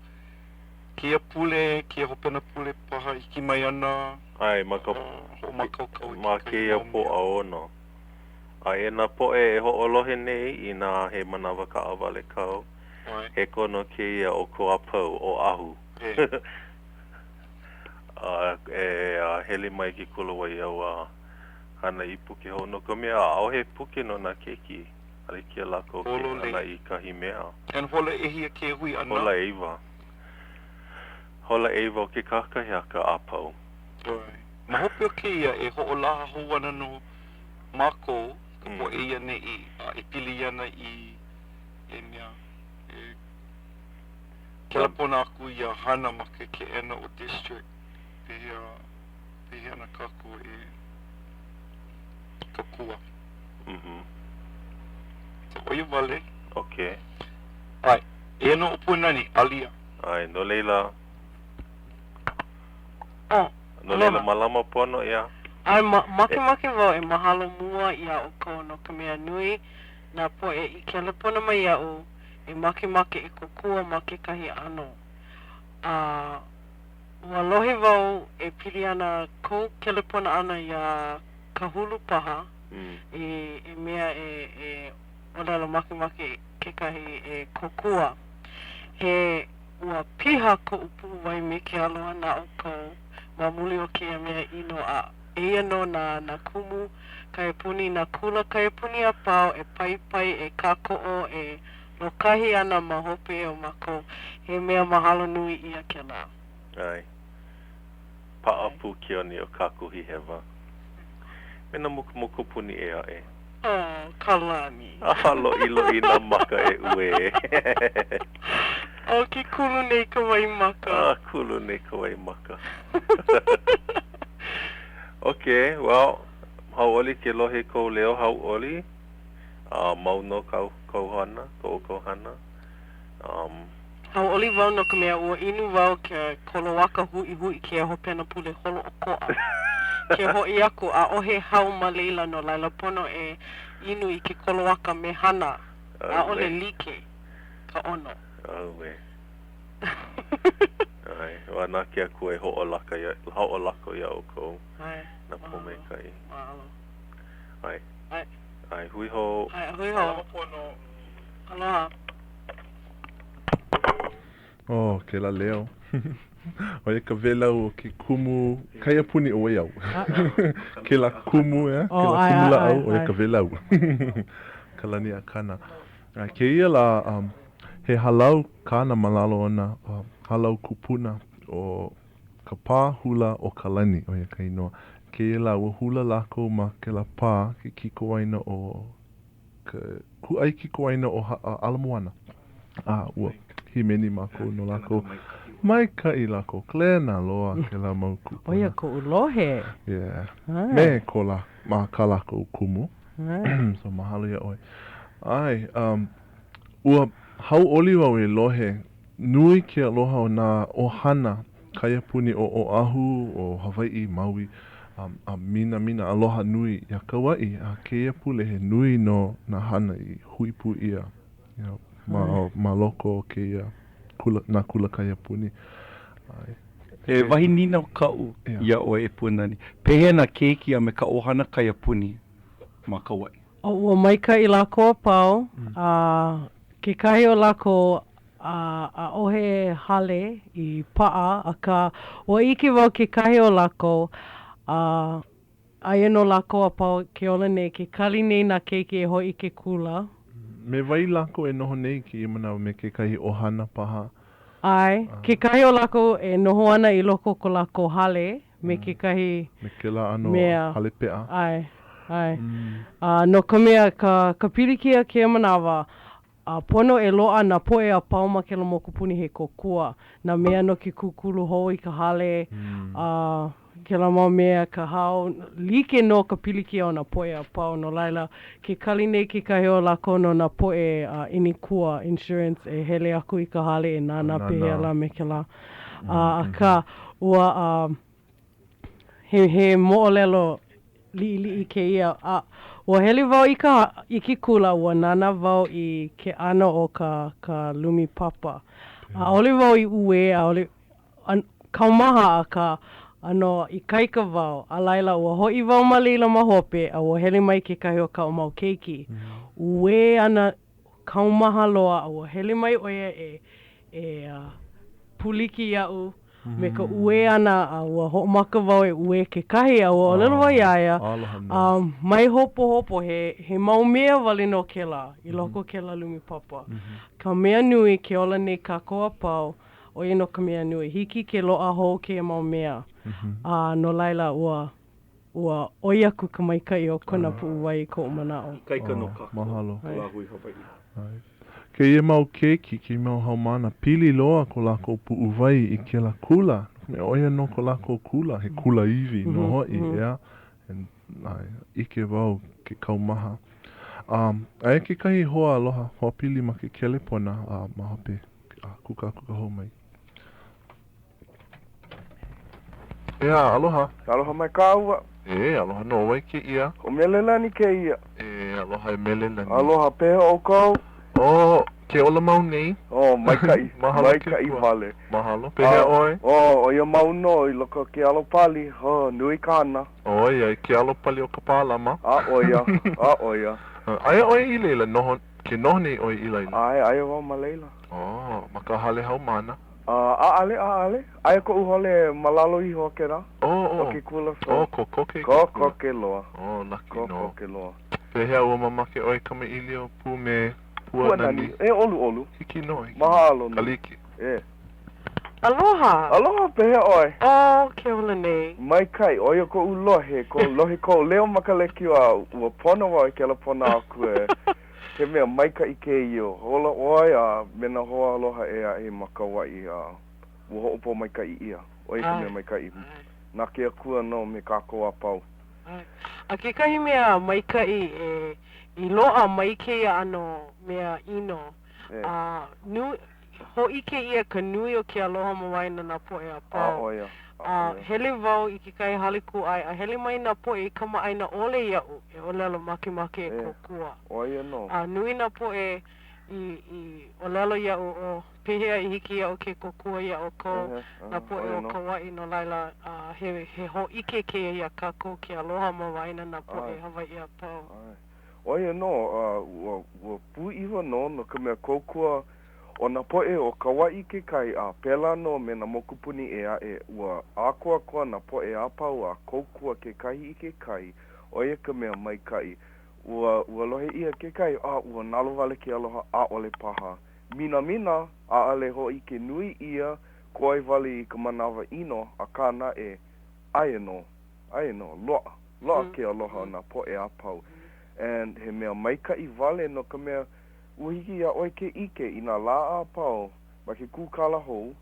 kēia pule, kēia hopena pule paha, hiki mai ana. ʻAe, ma ka, hoʻomākaukau i ma kēia Pōʻaono. A e nā poʻe e hoʻolohe nei, inā he manawa kaʻawale kāu, he kono kēia ʻoukou a pau, Oʻahu. E. A e hele mai ke kula Waiau a hana i puke hou, no ka mea, ʻaʻohe puke no nā keiki. ʻAʻole hiki iā lākou ke hana i kahi mea. And hola ʻehia ke hui ʻana? Hola ʻeiwa. Hola ʻeiwa o ke kakahiaka a pau. Ma hope o kēia, e hoʻolaha hou ana nō mākou, ka poʻe i ʻaneʻi, a e pili ana i e mea, e kelepona aku ia hana ma ke keʻena o District, pehea, pehea ana kākou e kōkua. Mm-hmm. So, ʻo ia wale. Okay. ʻAe. Eia nō ʻo Puanani, alia. ʻAe, no laila. Oh, No laila, mālama pono ʻia. ʻAe, ma, makemake wau e mahalo mua iā ʻoukou no ka mea nui nā poʻe i kelepona mai iaʻu e makemake e kōkua ma kekahi ʻano. A ua lohe wau e pili ana kou kelepona ʻana iā Kahulu paha i, i mea e, e ʻōlelo makemake kekahi e kōkua. He ua piha koʻu puʻuwai me ke aloha na ʻoukou ma muli o kēia mea ʻino a eia nō nā, nā kumu kaiapuni, nā kula kaiapuni a pau e paipai, e kākoʻo, e lōkahi ana ma hope o mākou. He mea mahalo nui ʻia kēlā. ʻAe. Paʻapū ke one o Kākuhihewa. Me nā mokupuni ʻē aʻe. Oh, Kalani. A loʻiloʻi nā maka e uē. Oh, ke kulu nei ka waimaka. A kulu nei ka waimaka. Okay, well, Hauʻoli ke lohe i kou leo hauʻoli. Uh, mau nō kau, kau hana, ko ʻoukou hana. Um, Hauʻoli wau no ka mea ua inu wau ke koloaka huʻihuʻi kēia hopena pule holoʻokoʻa. Ke hoʻi aku, ʻaʻohe hau ma laila no laila pono e inu i ke koloaka mehana. ʻAʻole like ka ʻono. ʻAuē. ʻAe, a na ke Akua e hoʻolaka iā, hoʻolako iā ʻoukou. ʻAe. Nā pōmaikaʻi. Mahalo. ʻAe. ʻAe. ʻAe, hui hou. ʻAe, hui hou. Aloha. Oh, kēlā leo. ʻO ia ka wēlau o ke kumu kaiapuni o Waiau. Kēlā kumu, ʻeā? Kēlā kumu lāʻau, ʻo ia ka wēlau. Kalani Akana. A kēia lā, um, he hālau kāna ma lalo ona, uh, hālau kupuna o ka pā hula o Kalani, ʻo ia ka inoa. Kēia lā, ua hula lākou ma kēlā pā, ke kikowaena o ke kūʻai kikowaena o Ala Moana. A ua hīmeni mākou no lākou. Maikaʻi lākou. Klena loa kēlā mau kūpuna. ʻO ia koʻu lohe. Yeah. Me ko lā, ma kā lākou kumu. So mahalo iā ʻoe. ʻAe, um, ua hauʻoli wau e lohe, nui ke aloha o nā ʻohana kaiapuni o Oʻahu, o Hawaiʻi, Maui, a, a minamina aloha nui iā Kauaʻi, a kēia pule he nui nō nā hana i hui pū ʻia you know, ma, ma loko o kēia kula, nā kula kaiapuni. ʻAe. He wahi nīnau kaʻu iā ʻoe e Puanani. Pehea nā keiki a me ka ʻohana kaiapuni ma Kauaʻi? O, ua maikaʻi lākou a pau, a kekahi o lākou, a ʻaʻohe hale i paʻa, akā, ua ʻike wau kekahi o lākou, a aia nō lākou a pau ke ola nei, ke kali nei nā keiki e hoʻi i ke kula. Me wai lākou e noho nei i kēia manawa, me kekahi ʻohana paha? ʻAe, kekahi o lākou e noho ana i loko o ko lākou hale, me kekahi Me kēlā ʻano mea. hale peʻa. ʻAe, ʻae. A no ka mea, ka, ka pilikia kēia manawa, a pono e loaʻa nā poʻe a pau ma kēlā mokupuni he kōkua, nā mea no ke kūkulu hou i ka hale, a kēlā mau mea, ka hao, like nō ka pilikia o nā poʻe a pau. No laila, ke kali nei kekahi o lākou no nā poʻe ʻinikua, insurance, e hele aku i ka hale e nānā pehea lā me kēlā. A, akā, ua, a, he, he moʻolelo liʻiliʻi kēia, a ua hele wau i ka, i ke kula, ua nānā wau i ke ʻano o ka, ka lumi papa. ʻAʻole wau i uē, ʻaʻole, kaumaha, akā, ʻano ikaika wau, a laila, ua hoʻi wau ma laila ma hope, a ua hele mai kekahi o kaʻu mau keiki. Uē ana kaumaha loa, a ua hele mai ʻo ia e, e pūliki iaʻu me ka uē ʻana, a ua hoʻomaka wau e uē kekahi, a ua ʻōlelo wau iā ia, a mai hopohopo, he, he mau mea wale nō kēlā i loko o kēlā lumi papa. Ka mea nui, ke ola nei kākou a pau, ʻo ia nō ka mea nui. Hiki ke loaʻa hou kēia mau mea, a no laila, ua Ua ʻoi aku ka maikaʻi o kona puʻuwai i koʻu manaʻo. Ikaika nō kākou. Mahalo. Ka lāhui Hawaiʻi. ʻAe. Kēia mau keiki, kēia mau haumāna, pili loa ko lākou puʻuwai i kēlā kula, no ka mea, ʻo ia nō ko lākou kula, he kulāiwi nō hoʻi, ʻeā? And, ʻae, ʻike wau ke kaumaha. Um, aia kekahi hoa aloha, hoa pili ma ke kelepona, a ma hope, a kūkākūkā hou mai. ʻEā, aloha. Aloha mai kāua. E, aloha nō. ʻO wai kēia? ʻO Melelani kēia. E, aloha e Melelani. Aloha, pehea ʻoukou? ʻO, ke ola mau nei. ʻO, maikaʻi. Mahalo ke Maikaʻi Akua. wale. Mahalo. Pehea ʻoe? ʻO, ʻo ia mau nō i loko o ke alo pali. Hō, nui ka hana. ʻOiai, ke alo pali o Kapālama. A, ʻo ia. A, ʻo ia. Aia ʻoe i laila, noho, ke noho nei ʻoe i laila? ʻAe, aia wau ma laila. ʻO, ma ka hale haumāna. ʻAʻale, ʻaʻale. Aia koʻu hale ma lalo iho o kēlā. Oh, oh. O ke kula, so. Oh, kokoke i ke kula. Kokoke loa. Oh, lucky nō. Kokoke loa. Pehea ua mamake ʻoe kamaʻilio pū me Puanani? Puanani, e ʻoluʻolu. Hiki nō, hiki. Mahalo nō. Ka like. E. Aloha. Aloha, pehea ʻoe? Oh, ke ola nei. Maikaʻi, ʻo ia koʻu lohe, koʻu lohe kou leo ma ka lekiō a ua pono wau i kelepona aku e. He mea maikaʻi kēia, ola ʻoe a me nā hoa aloha ʻē aʻe ma Kauaʻi a ua hoʻopōmaikaʻi ʻia. ʻO ia ka mea maikaʻi. Na ke Akua nō me kākou a pau. ʻAe. A kekahi mea maikaʻi e i loaʻa mai kēia ʻano mea ʻino, a nui, hōʻike ʻia ka nui o ke aloha ma waena nā poʻe a pau. A hele wau i kekahi hale kūʻai a hele mai nā poʻe i kamaʻāina ʻole iaʻu e ʻōlelo makemake e kōkua. A nui nā poʻe i i ʻōlelo iaʻu, ʻo pehea i hiki iaʻu ke kōkua iā ʻoukou, nā poʻe o Kauaʻi, no laila, he he hōʻike kēia iā kākou ke aloha ma waena nā poʻe Hawaiʻi a pau. ʻO ia nō, a ua ua pūʻiwa nō no ka mea kōkua o nā poʻe o Kauaʻi kekahi a pēlā nō me nā mokupuni ʻē aʻe, ua ʻākoakoa nā poʻe a pau a kōkua kekahi i kekahi, ʻo ia ka mea maikaʻi. Ua ua lohe ʻia kekahi, a ua nalowale ke aloha, ʻaʻole paha. Minamina, ʻaʻole hōʻike nui ʻia, koe wale i ka manawa ʻino, akā naʻe, aia nō, aia nō, loaʻa, loaʻa ke aloha o nā poʻe a pau. And he mea maikaʻi wale no ka mea, ua hiki iā ʻoe ke ʻike i nā lā a pau ma ke kūkala hou,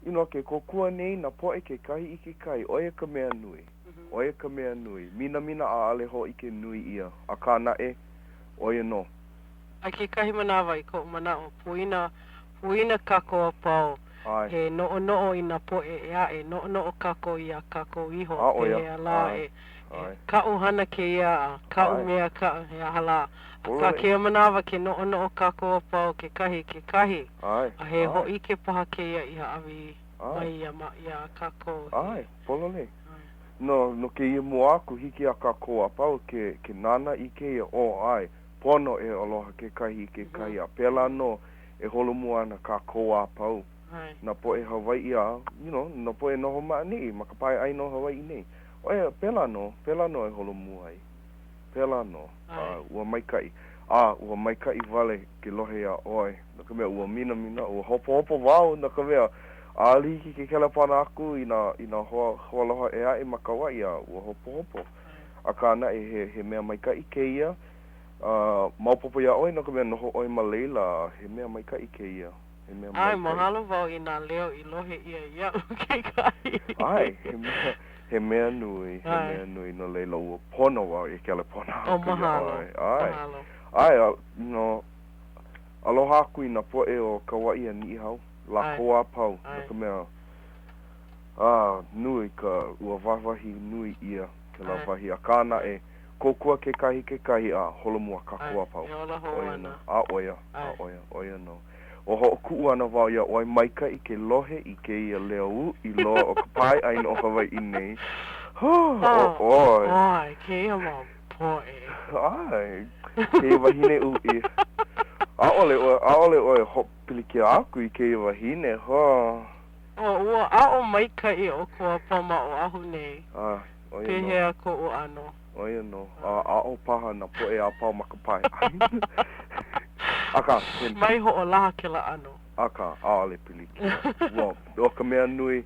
you know, ke kōkua nei nā poʻe kekahi i kekahi, ʻo ia ka mea nui. ʻO ia ka mea nui. Minamina ʻaʻole hōʻike nui ʻia, akā naʻe, ʻo ia nō. I kekahi manawa, i koʻu manaʻo, poina, poina kākou a pau, e noʻonoʻo i nā poʻe ʻē aʻe, noʻonoʻo kākou iā kākou iho, pehea lā e, e, kaʻu hana kēia, a kaʻu mea, kaʻu, he aha lā. Akā kēia manawa ke noʻonoʻo kākou a pau kekahi i kekahi, a he hōʻike paha kēia i hāʻawi mai iā, iā kākou. ʻAe, pololei. No, no kēia mua aku, hiki iā kākou a pau ke, ke nānā i kēia, ʻō, ʻae, pono e aloha kekahi i kekahi, a pēlā nō e holomua ana kākou a pau, nā poʻe Hawaiʻi a, you know, nā poʻe noho ma ʻaneʻi, ma ka pae ʻāina o Hawaiʻi nei. ʻO ia, pēlā nō, pēlā nō e holomua ai. Pēlā nō. A ua maikaʻi. A ua maikaʻi wale ke lohe iā ʻoe, no ka mea, ua minamina, ua hopohopo wau, no ka mea, ʻaʻole hiki ke kelepona aku i nā, i nā hoa, hoaloha ʻē aʻe ma Kauaʻi, a ua hopohopo. Akā naʻe, he, he mea maikaʻi kēia. A maopopo iā ʻoe, no ka mea, noho ʻoe ma laila, a he mea maikaʻi kēia. He mea ʻAe, maikaʻi. mahalo wau i nā leo i lohe ʻia iaʻu kekahi. ʻAe, he mea, he mea nui, he mea nui, no laila ua pono wau e kelepona aku iā ʻoe. ʻAe. Mahalo. ʻAe, a, you know, aloha aku i nā poʻe o Kauaʻi a Niʻihau, lākou a pau, no ka mea, a, nui ka, ua wāwahi nui ʻia kēlā wahi, akā naʻe, kōkua kekahi kekahi a holomua kākou a pau. E ola hou ana. A ʻo ia, a ʻo ia, ʻo ia nō. Ua hoʻokuʻu ana wau iā ʻoe maikaʻi ke lohe i kēia leo uʻi loa o ka pae ʻāina o Hawaiʻi nei. Hō, ʻo ʻoe. ʻAe, kēia mau poʻe. ʻAe, kēia wahine uʻi. ʻAʻole ʻoe, ʻaʻole ʻoe hoʻopilikia aku i kēia wahine, hō. ʻO, ua aʻo maikaʻi ʻoukou a pau ma Oʻahu nei. ʻAe, ʻo ia nō. Pehea koʻu ʻano? ʻO ia nō. A aʻo paha nā poʻe a pau ma ka pae ʻāina. Akā, he. Mai hoʻolaha kēlā ʻano. Akā, ʻaʻole pilikia. Ua, ʻo ka mea nui,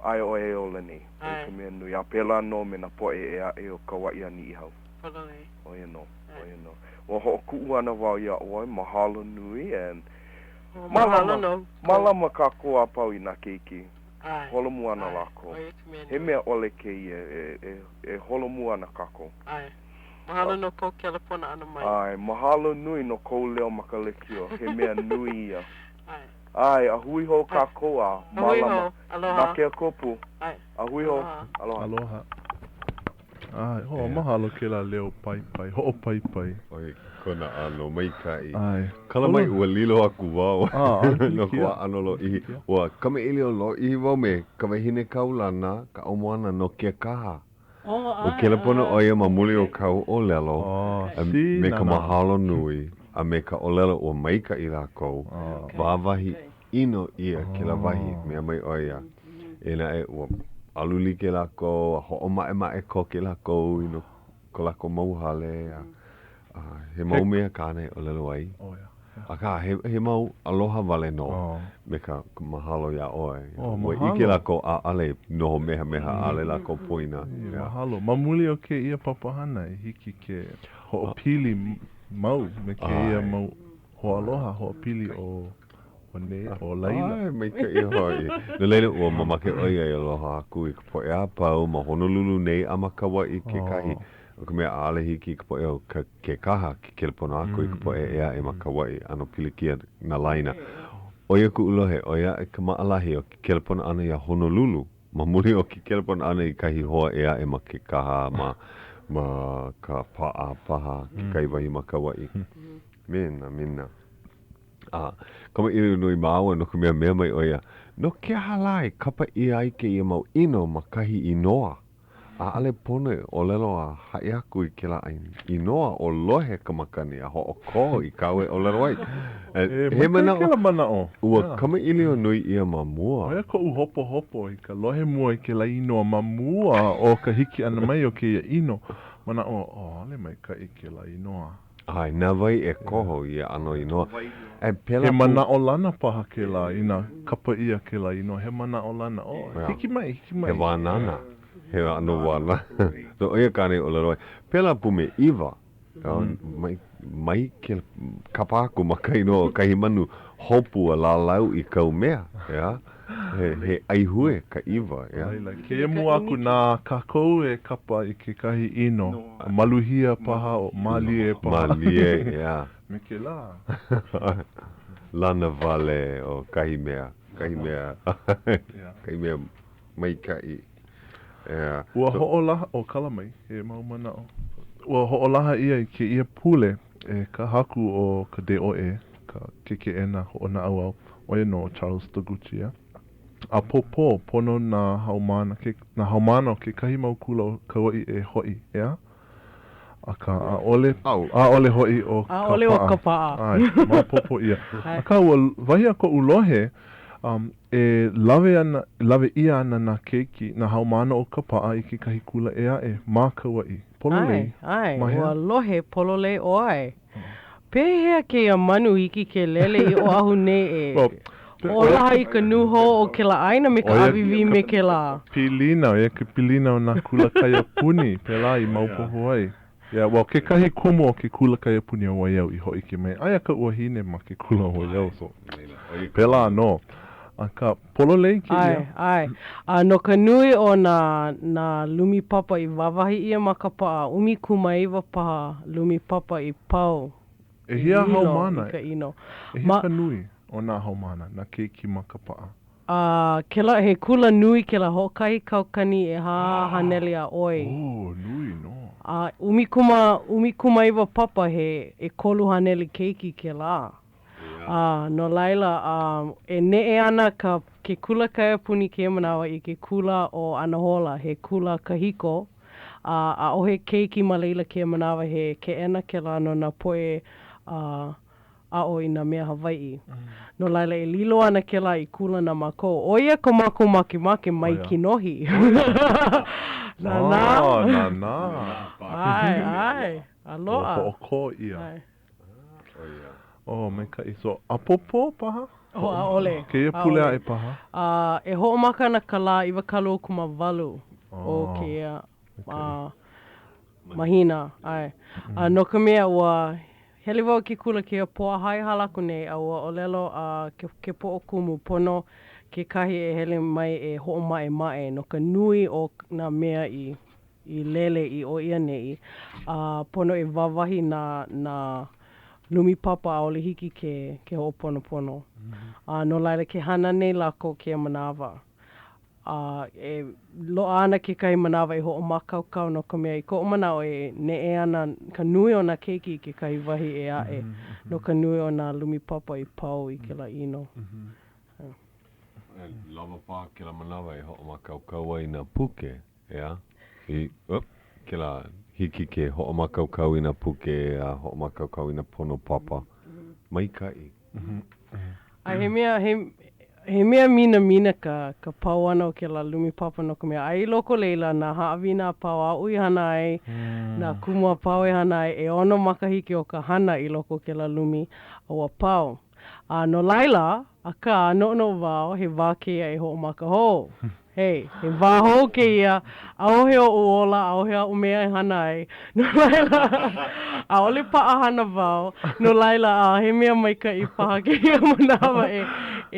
aia ʻoe e ola nei. ʻO ia ka mea nui. A pēlā nō me nā poʻe ʻē aʻe o Kauaʻi a Niʻihau. Pololei. ʻO ia nō. ʻO ia nō. Ua hoʻokuʻu ana wau iā ʻoe, mahalo nui, and. Mahalo nō. Mālama kākou a pau i nā keiki. Holomua ana lākou. He mea ʻole kēia e holomua ana kākou. ʻAe. Mahalo no kou kelepona ʻana mai. ʻAe. Mahalo nui no kou leo ma ka lekiō. He mea nui ia. ʻAe. ʻAe, a hui hou kākou a mālama. Aloha. Na ke Akua pū. ʻAe. A hui hou. Aloha. Aloha. ʻAe, ho, mahalo kēlā leo paipai, hoʻopaipai. ʻO ia kona ʻano maikaʻi. ʻAe. Kala mai ua lilo aku wau Ah, ʻaʻole no pilikia. ka ʻano lōʻihi. Ua kamaʻilio lōʻihi wau me ka wahine kaulana, ka ʻaumoana no Kekaha. Ua kelepona ʻo ia ma muli o kāu ʻōlelo Oh, a see, me ka nana. mahalo nui a me ka ʻōlelo ua maikaʻi lākou. Wāwahi ʻino ʻia kēlā wahi, mea mai ʻo ia. Eia naʻe, ua alu like lākou a hoʻomaʻemaʻe koke lākou i no ko lākou mau hale a, a he mau mea kāna e ʻōlelo ai. Oh, yeah. Akā, he, he mau aloha wale nō oh. me ka mahalo iā ʻoe. Oh, Ua mahalo. ʻike lākou ʻaʻole noho mehameha, ʻaʻole lākou poina. Yeah, Yeah. Mahalo. Ma muli o kēia papahana i hiki ke hoʻopili mau me kēia ʻAe. mau hoaaloha, hoʻopili o. ʻo nei, ʻo laila. ʻAe, maikaʻi hoʻi. No laila, ua mamake ʻo ia e aloha aku i ka poʻe a pau ma Honolulu nei a ma Kauaʻi kekahi. No ka mea, ʻaʻole hiki i ka poʻe o ka Kekaha ke kelepona aku i ka poʻe ʻē aʻe ma Kauaʻi, ʻano pilikia nā laina. ʻO ia kuʻu lohe, ʻoi aʻe ka maʻalahi o ke kelepona ʻana iā Honolulu ma muli o ke kelepona ʻana i kahi hoa ʻē aʻe ma Kekaha, ma ma Kapaʻa paha, kekahi wahi ma Kauaʻi. Mena, mena. A kamaʻilio nui māua no ka mea mea mai ʻo ia, no ke aha lā e kapa ʻia ai kēia mau ʻino ma kahi inoa? ʻAʻole pono e ʻōlelo a haʻi aku i kēlā inoa o lohe ka makani a hoʻokō i kāu e ʻōlelo ai. E, he manaʻo, kēlā manaʻo. Ua kamaʻilio nui ʻia ma mua. ʻO ia koʻu hopohopo i ka lohe mua i kēlā inoa ma mua o ka hiki ʻana mai o kēia ʻino. Manaʻo, oh, ʻaʻole maikaʻi kēlā inoa. ʻAe, na wai e koho i ia ʻano inoa? E, pēlā He manaʻolana paha kēlā, inā kapa ʻia kēlā inoa, he manaʻolana. Oh, hiki mai, hiki mai. He wānana, he ʻano wānana. No, ʻo ia kāna i ʻōlelo ai. Pēlā pū me ʻIwa, mai, mai ke kapa aku ma ka inoa o kahi manu hopu a lālau i kāu mea, ʻeā? He, he ʻaihue ka ʻiwa, ʻeā? No laila, kēia mua aku na kākou e kapa i kekahi ʻino, maluhia paha, o mālie paha. Mālie, ʻeā. Me kēlā. Lana wale o kahi mea, kahi mea, kahi mea maikaʻi, ʻeā. Ua hoʻolaha, ʻo kala mai, he mau manaʻo. Ua hoʻolaha ʻia i kēia pule e ka haku o ka DOE, ka ke keʻena hoʻonaʻauao, ʻo ia nō ʻo Charles Toguchi, ʻeā. ʻApōpō, pono nā haumāna, ke, nā haumāna o kekahi mau kula o Kauaʻi e hoʻi, ʻeā? Akā, ʻaʻole, ʻaʻole hoʻi ʻo ʻAʻole ʻo Kapaʻa. ʻAe, maopopo ʻia. Akā, ua, wahi a koʻu lohe, um, e lawe ana, lawe ʻia ana nā keiki, nā haumāna o Kapaʻa i kekahi kula ʻē aʻe ma Kauaʻi. Pololei. ʻAe, Ma ʻae, hea? ua lohe pololei ʻoe. Pehea kēia manu hiki ke lele i Oʻahu nei e hoʻolaha i ka nūhou o kēlā ʻāina me ka ʻāwīwī me kēlā? Pilina, ʻo ia ka pilina o nā kula kaiapuni, pēlā i maopopo ai. Yeah, well, kekahi kumu o ke kula kaiapuni o Waiau i hōʻike mai, aia kaʻu wahine ma ke kula o Waiau, so pēlā nō. Akā, pololei kēia. ʻAe, ʻae. A no ka nui o nā, nā lumi papa i wāwahi ʻia ma Kapaʻa, 19 paha lumi papa i pau i ʻEhia lilo haumāna, i ka ʻino. ʻehia Ma. ka nui o nā haumāna, nā keiki ma Kapaʻa? A kēlā, he kula nui kēlā, hoʻokahi kaukani ʻehā haneli a ʻoi. Oh, nui nō. A ʻumikūmā, 19 papa, he 300 keiki kēlā. A no laila, a e neʻe ana ka, ke kula kaiapuni kēia manawa i ke kula ʻo Anahola, he kula kahiko, a ʻaʻohe keiki ma laila kēia manawa, he keʻena kēlā no nā poʻe a aʻo i nā mea Hawaiʻi. No laila, e lilo ana kēlā i kula na mākou. ʻO ia ko mākou makemake mai kinohi. Nānā. Oh, nānā. ʻAe, ʻae. Aloha. Ua hoʻokō ʻia. Oh, maikaʻi. So, ʻapōpō paha? Oh, ʻaʻole. Kēia pule aʻe paha? A, e hoʻomaka ana ka lā 28 o kēia mahina. ʻAe. A no ka mea, ua hele wau i ke kula kēia Pōʻahā i hala aku nei, a ua ʻōlelo a ke, ke poʻo kumu, pono kekahi e hele mai e hoʻomaʻemaʻe no ka nui o nā mea i i lele i ʻō i ʻaneʻi, a pono e wāwahi nā, nā lumi papa ʻaʻole hiki ke, ke hoʻoponopono. A no laila ke hana nei lākou kēia manawa. A e loaʻa ana kekahi manawa e hoʻomākaukau no ka mea i koʻu manaʻo e neʻe ana ka nui o nā keiki i kekahi wahi ʻē aʻe no ka nui o nā lumi papa i pau i kēlā ʻino. E lawa paha kēlā manawa e hoʻomākaukau ai nā puke, ʻeā? I, oop, kēlā, hiki ke hoʻomākaukau i nā puke a hoʻomākaukau i nā pono papa. Maikaʻi. A he mea, he, he mea minamina ka, ka pau ʻana o kēlā lumi papa no ka mea, aia i loko leila nā haʻawina a pau aʻu i hana ai, nā kumu a pau e hana ai, ʻeono makahiki o ka hana i loko o kēlā lumi, a ua pau. A no laila, akā, noʻonoʻo wau, he wā kēia e hoʻomaka hou. Hey, he wā hou kēia, ʻaʻohe oʻu ola, ʻaʻohe aʻu mea e hana ai. No laila, ʻaʻole paʻahana wau. No laila, a he mea maikaʻi paha kēia manawa e,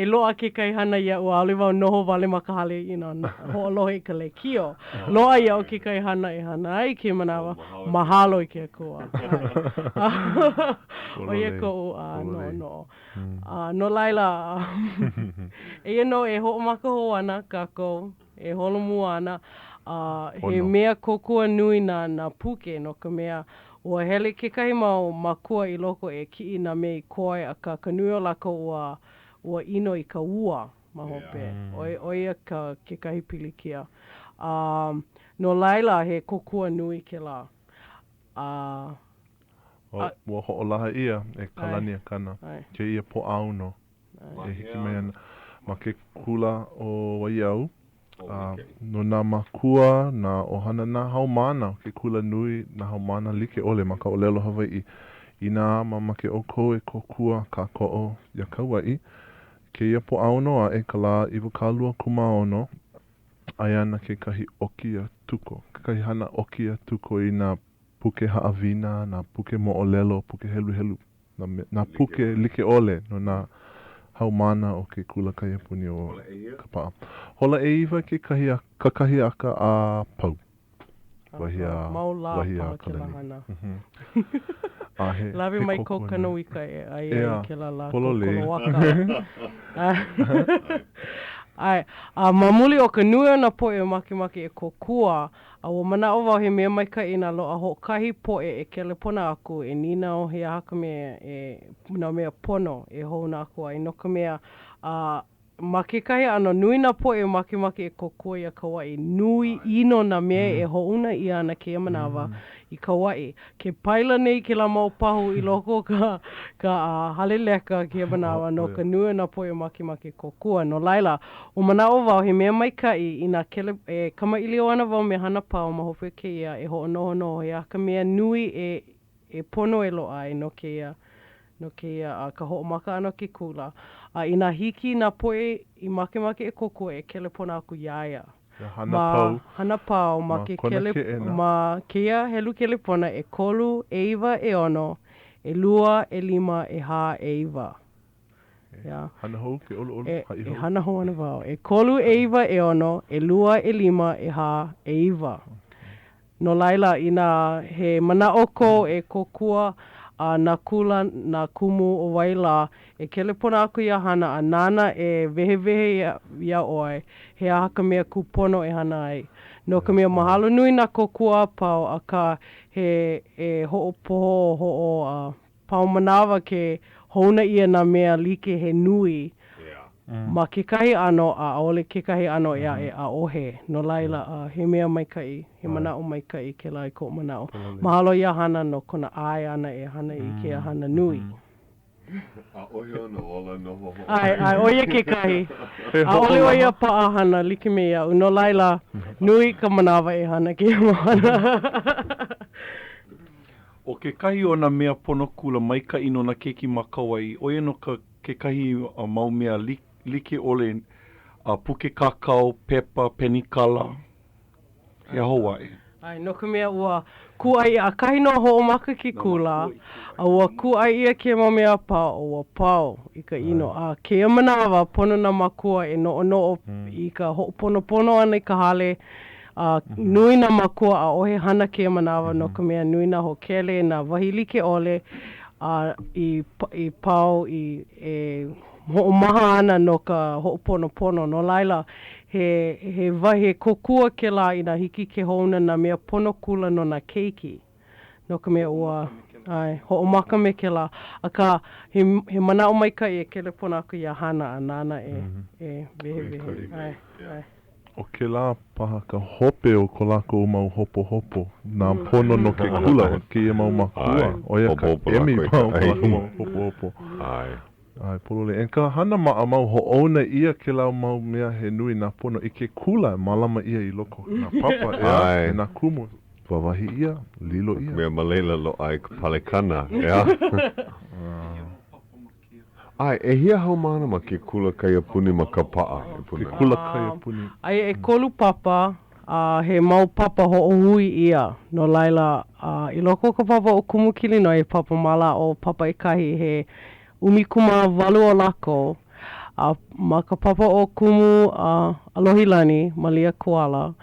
e loaʻa kekahi hana iaʻu, ʻaʻole wau noho wale ma ka hale, you know, hoʻolohe i ka lekiō. Loaʻa iaʻu kekahi hana e hana ai kēia manawa. Mahalo i ke Akua. ʻO ia koʻu noʻonoʻo. A no laila, eia nō e hoʻomaka hou ana kākou, e holomua ana, a he mea kōkua nui nā, nā puke, no ka mea, ua hele kekahi mau mākua i loko e kiʻi nā mea i koe, akā ka nui o lākou ua, ua ʻino i ka ua ma hope. ʻO, ʻo ia ka, kekahi pilikia. A no laila, he kōkua nui kēlā. A. A, ua hoʻolaha ʻia e Kalani Akana kēia Pōʻaono e hiki mai ana ma ke kula ʻo Waiau a no nā mākua, nā ʻohana, nā haumāna o ke kula nui, nā haumāna like ʻole ma ka ʻōlelo Hawaiʻi. Inā mamake ʻoukou e kōkua kākoʻo iā Kauaʻi, kēia Pōʻaono aʻe ka lā 26, aia ana kekahi ʻoki a tuko, kekahi hana ʻoki a tuko i nā puke haʻawina, nā puke moʻolelo, puke heluhelu, nā mea, nā puke like ʻole no nā haumāna o ke kula kaiapuni o Kapaʻa. Hola ʻeiwa kekahi kakahiaka a pau, wahi a, Mau lā wahi a paha kēlā Kalani. hana. A he, Lawe he mai kou kōkua nui. kanawika e ʻai ai ʻEā, kēlā lā pololei. kōkoloaka. ʻAe, a ma muli o ka nui o nā poʻe makemake e kōkua, A ua manaʻo wau he mea maikaʻi inā loaʻa hoʻokahi poʻe e kelepona aku e nīnau he aha ka mea e, nā mea pono e hoʻouna aku ai, no ka mea, a ma kekahi ʻano, nui nā poʻe makemake e kōkua iā Kauaʻi. Nui ʻino nā mea e hoʻouna ʻia ana kēia manawa i Kauaʻi. Ke paila nei kēlā mau pahu i loko o ka, ka hale leka kēia manawa no ka nui o nā poʻe makemake kōkua. No laila, Ua manaʻo wau he mea maikaʻi inā kele, e kamaʻilio ana wau me Hana Pao ma hope o kēia e hoʻonohonoho he aha ka mea nui e e pono e loaʻa ai no kēia no kēia a ka hoʻomaka ʻana o ke kula. A inā hiki i nā poʻe i makemake e kōkua e kelepona aku iā ia. Iā Hana Ma Pao. Hana Pao ma Ma ke kona kele keʻena. ma kēia helu kelepona ʻekolu, ʻeiwa, ʻeono, ʻelua, ʻelima, ʻehā, ʻeiwa. E hana hou ke ʻoluʻolu, E, haʻi e hou. hana hou ana wau. ʻEkolu, ʻeiwa, ʻeono, ʻelua, ʻelima, ʻehā, ʻeiwa. No laila, inā he manaʻo kou e kōkua a nā kula, nā kumu ʻo wai lā, e kelepona aku iā Hana a nāna e wehewehe iā, iā ʻoe he aha ka mea kūpono e hana ai. No ka mea, mahalo nui nā kōkua a pau, akā, he e hoʻopoho hoʻo a Pau manawa ke hoʻouna ʻia nā mea like he nui ma kekahi ʻano a ʻaʻole kekahi ʻano ʻē aʻe, ʻaʻohe. No laila, he mea maikaʻi, he manaʻo maikaʻi kēlā i koʻu manaʻo. Mahalo iā Hana no kona ʻae ʻana e hana i kēia hana nui. ʻAʻohe ona ola noho hoʻokahi. ʻAe, ʻae, ʻo ia kekahi. ʻAʻole ʻo ia paʻahana like me iaʻu, no laila, nui ka manawa e hana kēia mau hana. ʻO kekahi o nā mea pono kula maikaʻi no nā keiki ma Kauaʻi, ʻo ia nō ka kekahi mau mea like ʻole, a puke kākau, pepa, penikala, he hou aʻe. ʻAe, no ka mea, ua kūʻai ʻia, ʻakahi nō a hoʻomaka ke kula, a ua kūʻai ʻia kēia mau mea a pau, ua pau i ka ʻino. A kēia manawa, pono nā mākua e noʻonoʻo i ka hoʻoponopono ʻana i ka hale, A nui nā mākua ʻaʻohe hana kēia manawa no ka mea nui nā hōkele, nā wahi like ʻole a i i pau i e hoʻomaha ana no ka hoʻoponopono. No laila, he he wahi he kōkua kēlā inā hiki ke hoʻouna nā mea pono kula no nā keiki. No ka mea ua, ʻae, hoʻomaka me kēlā. Akā, he he manaʻo maikaʻi e kelepona aku iā Hana a nāna e e wehewehe. ʻAe, ʻae. ʻO kēlā paha ka hope o ko lākou mau hopohopo, nā pono no ke kula o kēia mau mākua, ʻo ia ka emi paha o ko lākou mau hopohopo. ʻAe, pololei. And ka hana maʻamau, hoʻouna ʻia kēlā mau mea he nui nā pono i ke kula e mālama ʻia i loko o nā papa, ʻeā, e nā kumu, wāwahi ʻia, lilo ʻia. Mea ma laila loaʻa ai ka palekana, ʻeā? ʻAe, ʻehia haumāna ma ke kula kaiapuni ma Kapaʻa, e Puna? Ke kula kaiapuni. Aia ʻekolu papa, a he mau papa hoʻohui ʻia. No laila, i loko o ka papa ʻo Kumu Kilinoi, papa mālaaʻo, papa ʻekahi, he 18 o lākou. A ma ka papa ʻo Kumu ʻAlohilani, Malia Kuala,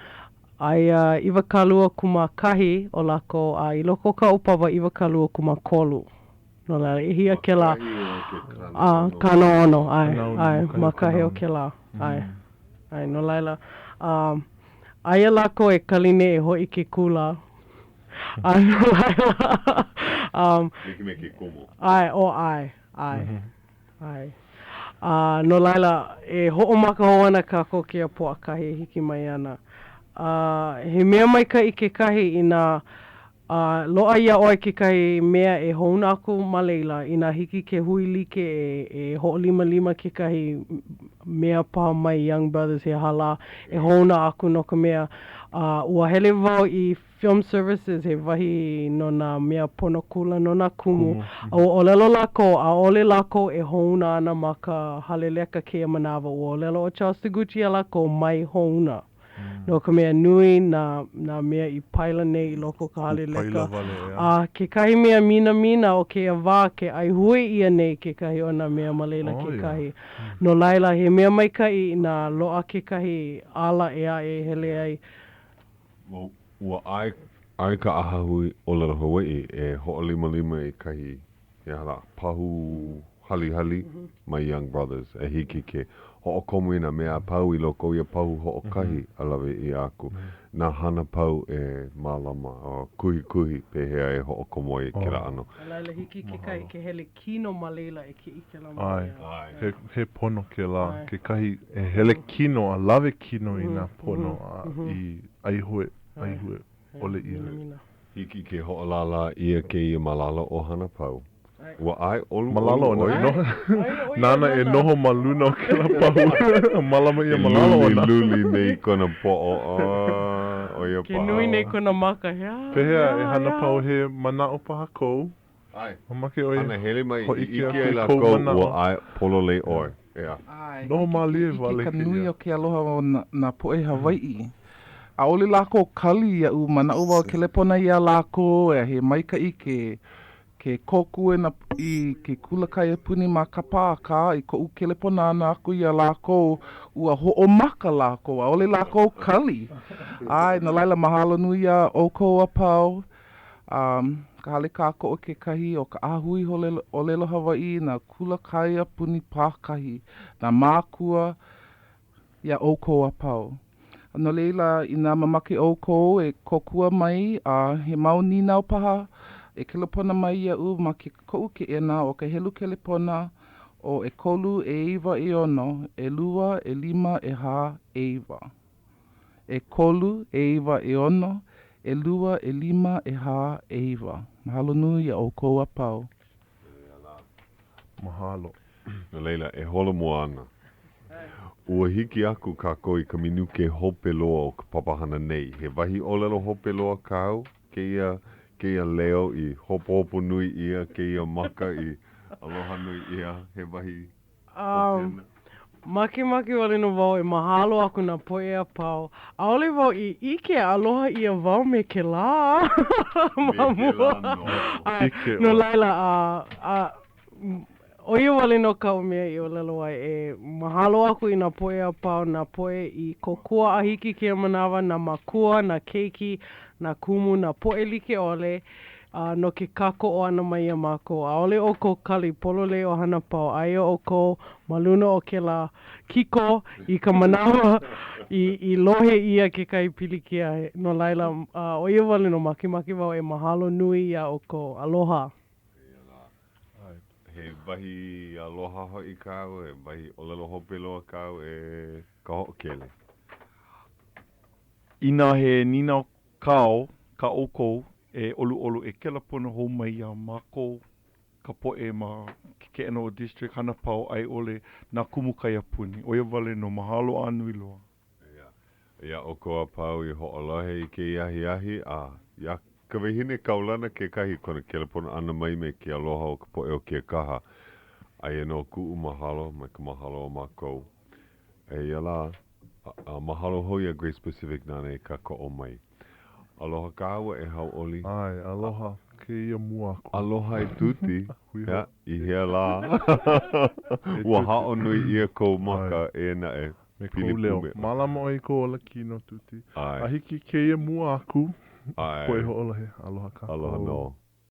aia 21 o lākou, a i loko o kaʻu papa, 23. No laila, ʻehia kēlā? A, 60, ʻae, ʻae, ma kahi o kēlā, ʻae, ʻae, no laila, a, aia lākou e kali nei e hoʻi ke kula, a no laila, um. Like me ke kumu. ʻAe, oh, ʻae, ʻae, ʻae. A, no laila, e hoʻomaka hou ana kākou kēia Pōʻakahi e hiki mai ana. A, he mea maikaʻi kekahi inā A loaʻa iā ʻoe kekahi mea e hoʻouna aku ma laila, inā hiki ke hui like e, e hoʻolimalima kekahi mea paha mai Young Brothers he aha lā, e hoʻouna aku no ka mea, a ua hele wau i Film Services, he wahi no nā mea pono kula no nā kumu, a ua ʻōlelo lākou, ʻaʻole lākou e hoʻouna ana ma ka hale leka kēia manawa, ua ʻōlelo ʻo Charles Taguchi iā lākou, mai hoʻouna. No ka mea, nui nā, nā mea i paila nei i loko o ka hale leka. A kekahi mea minamina o kēia wā, ke ʻaihue ʻia nei kekahi o nā mea ma laila kekahi. No laila, he mea maikaʻi inā loaʻa kekahi ala ʻē aʻe e hele ai. Ua ʻae, ʻae ka ʻAhahui ʻŌlelo Hawaiʻi e hoʻolimalima i kahi He aha lā, pahu halihali mai Young Brothers e hiki ke hoʻokomo i nā mea a pau i loko o ia pahu hoʻokahi a lawe ʻia aku nā hana pau e mālama a kuhikuhi pehea e hoʻokomo ai i kēlā ʻano. A laila hiki kekahi ke hele kino ma laila e kiʻi kēlā mau mea. ʻAe, he, he pono kēlā, kekahi e hele kino a lawe kino i nā pono a i ʻaihue, ʻaihue ʻole ʻia. Hiki ke hoʻolālā ʻia kēia ma lalo o Hana Pau. Ua ʻae ʻoluʻolu Ma lalo ona. ʻoe? Nāna e noho ma luna o kēlā pahu. Mālama ʻia ma lalo ona. E luliluli nei kona poʻo. ʻO ia paha. Ke nui nei kona maka. He aha? Pehea e Hana Pau he manaʻo paha kou? ʻAe. Mamake ʻoe Hana hele mai i hōʻike ʻike aku ai i kou lākou manaʻo. ua ʻae pololei ʻoe. ʻEā. ʻAe, Noho hiki ke mālie ʻike wale ka nui kēia. o ke aloha o nā poʻe Hawaiʻi. ʻAʻole lākou kali iaʻu, manaʻo wau kelepona iā lākou a he maikaʻi ke ke kōkua na i ke kula kaiapuni ma Kapā, akā i koʻu kelepona ʻana aku iā lākou, ua hoʻomaka lākou, ʻaʻole lākou kali. ʻAe, no laila mahalo nui iā ʻoukou a pau. A ka hale kākoʻo kekahi o ka ʻAhahui ʻŌlelo Hawaiʻi, nā kula kaiapuni pākahi, nā mākua, iā ʻoukou a pau. A no laila, inā mamake ʻoukou e kōkua mai a he mau nīnau paha, e kelepona mai iaʻu ma ke koʻu keʻena o ka helu kelepona ʻo ʻekolu ʻeiwa ʻeono, ʻelua, ʻelima, ʻehā, ʻeiwa. ʻekolu, ʻeiwa, ʻeono, ʻelua, ʻelima, ʻehā, ʻeiwa. Mahalo nui iā ʻoukou a pau. Mahalo. No laila, e holomua ana. Ua hiki aku kākou i ka minuke hope loa o ka papahana nei. He wahi ʻōlelo hope loa kāu, kēia, kēia leo i hopohopo nui ʻia, kēia maka i aloha nui ʻia, he wahi Um, makemake wale nō wau e mahalo aku nā poʻe a pau. ʻAʻole wau i ʻike aloha ʻia wau me kēlā ma mua. ʻAe, no laila, a, a, ʻo ia wale nō kaʻu mea i ʻōlelo ai, e mahalo aku i nā poʻe a pau, nā poʻe i kōkua a hiki kēia manawa, nā mākua, nā keiki, nā kumu, nā poʻe like ʻole. A no ke kākoʻo ʻana mai iā mākou, ʻaʻole ʻoukou kali pololei ʻo Hana Pau, aia ʻoukou ma luna o kēlā kiko i ka manawa i, i lohe ʻia kekahi pilikia. No laila, ʻo ia wale nō, makemake wau e mahalo nui iā ʻoukou. Aloha. He wahi aloha hoʻi kāu, he wahi ʻōlelo hope loa kāu e ka hoʻokele. Inā he nīnau kāu, kā ʻoukou, e ʻoluʻolu e kelepona hou mai iā mākou ka poʻe ma ke keʻena o District Hana Pau a i ʻole nā kumu kaiapuni. ʻO ia wale nō, mahalo a nui loa. Ia, iā ʻoukou a pau i hoʻolohe i kēia ahiahi, a iā ka wahine kaulana kekahi kona kelepona ʻana mai me ke aloha o ka poʻe o Kekaha. Aia nō kuʻu mahalo me ka mahalo o mākou. Eia lā, a mahalo hou iā Grace Pacific nāna i kākoʻo mai. Aloha kāua e hauʻoli. ʻAe, aloha kēia mua aku. Aloha e Tuti. Ia, i hea lā? Ua haʻo nui ʻia kou maka, eia naʻe. Me kou leo. Mālama ʻoe i kou ola kino, Tuti. ʻAe. A hiki kēia mua aku. ʻAe. Poʻe hoʻolohe. Aloha kākou. Aloha nō.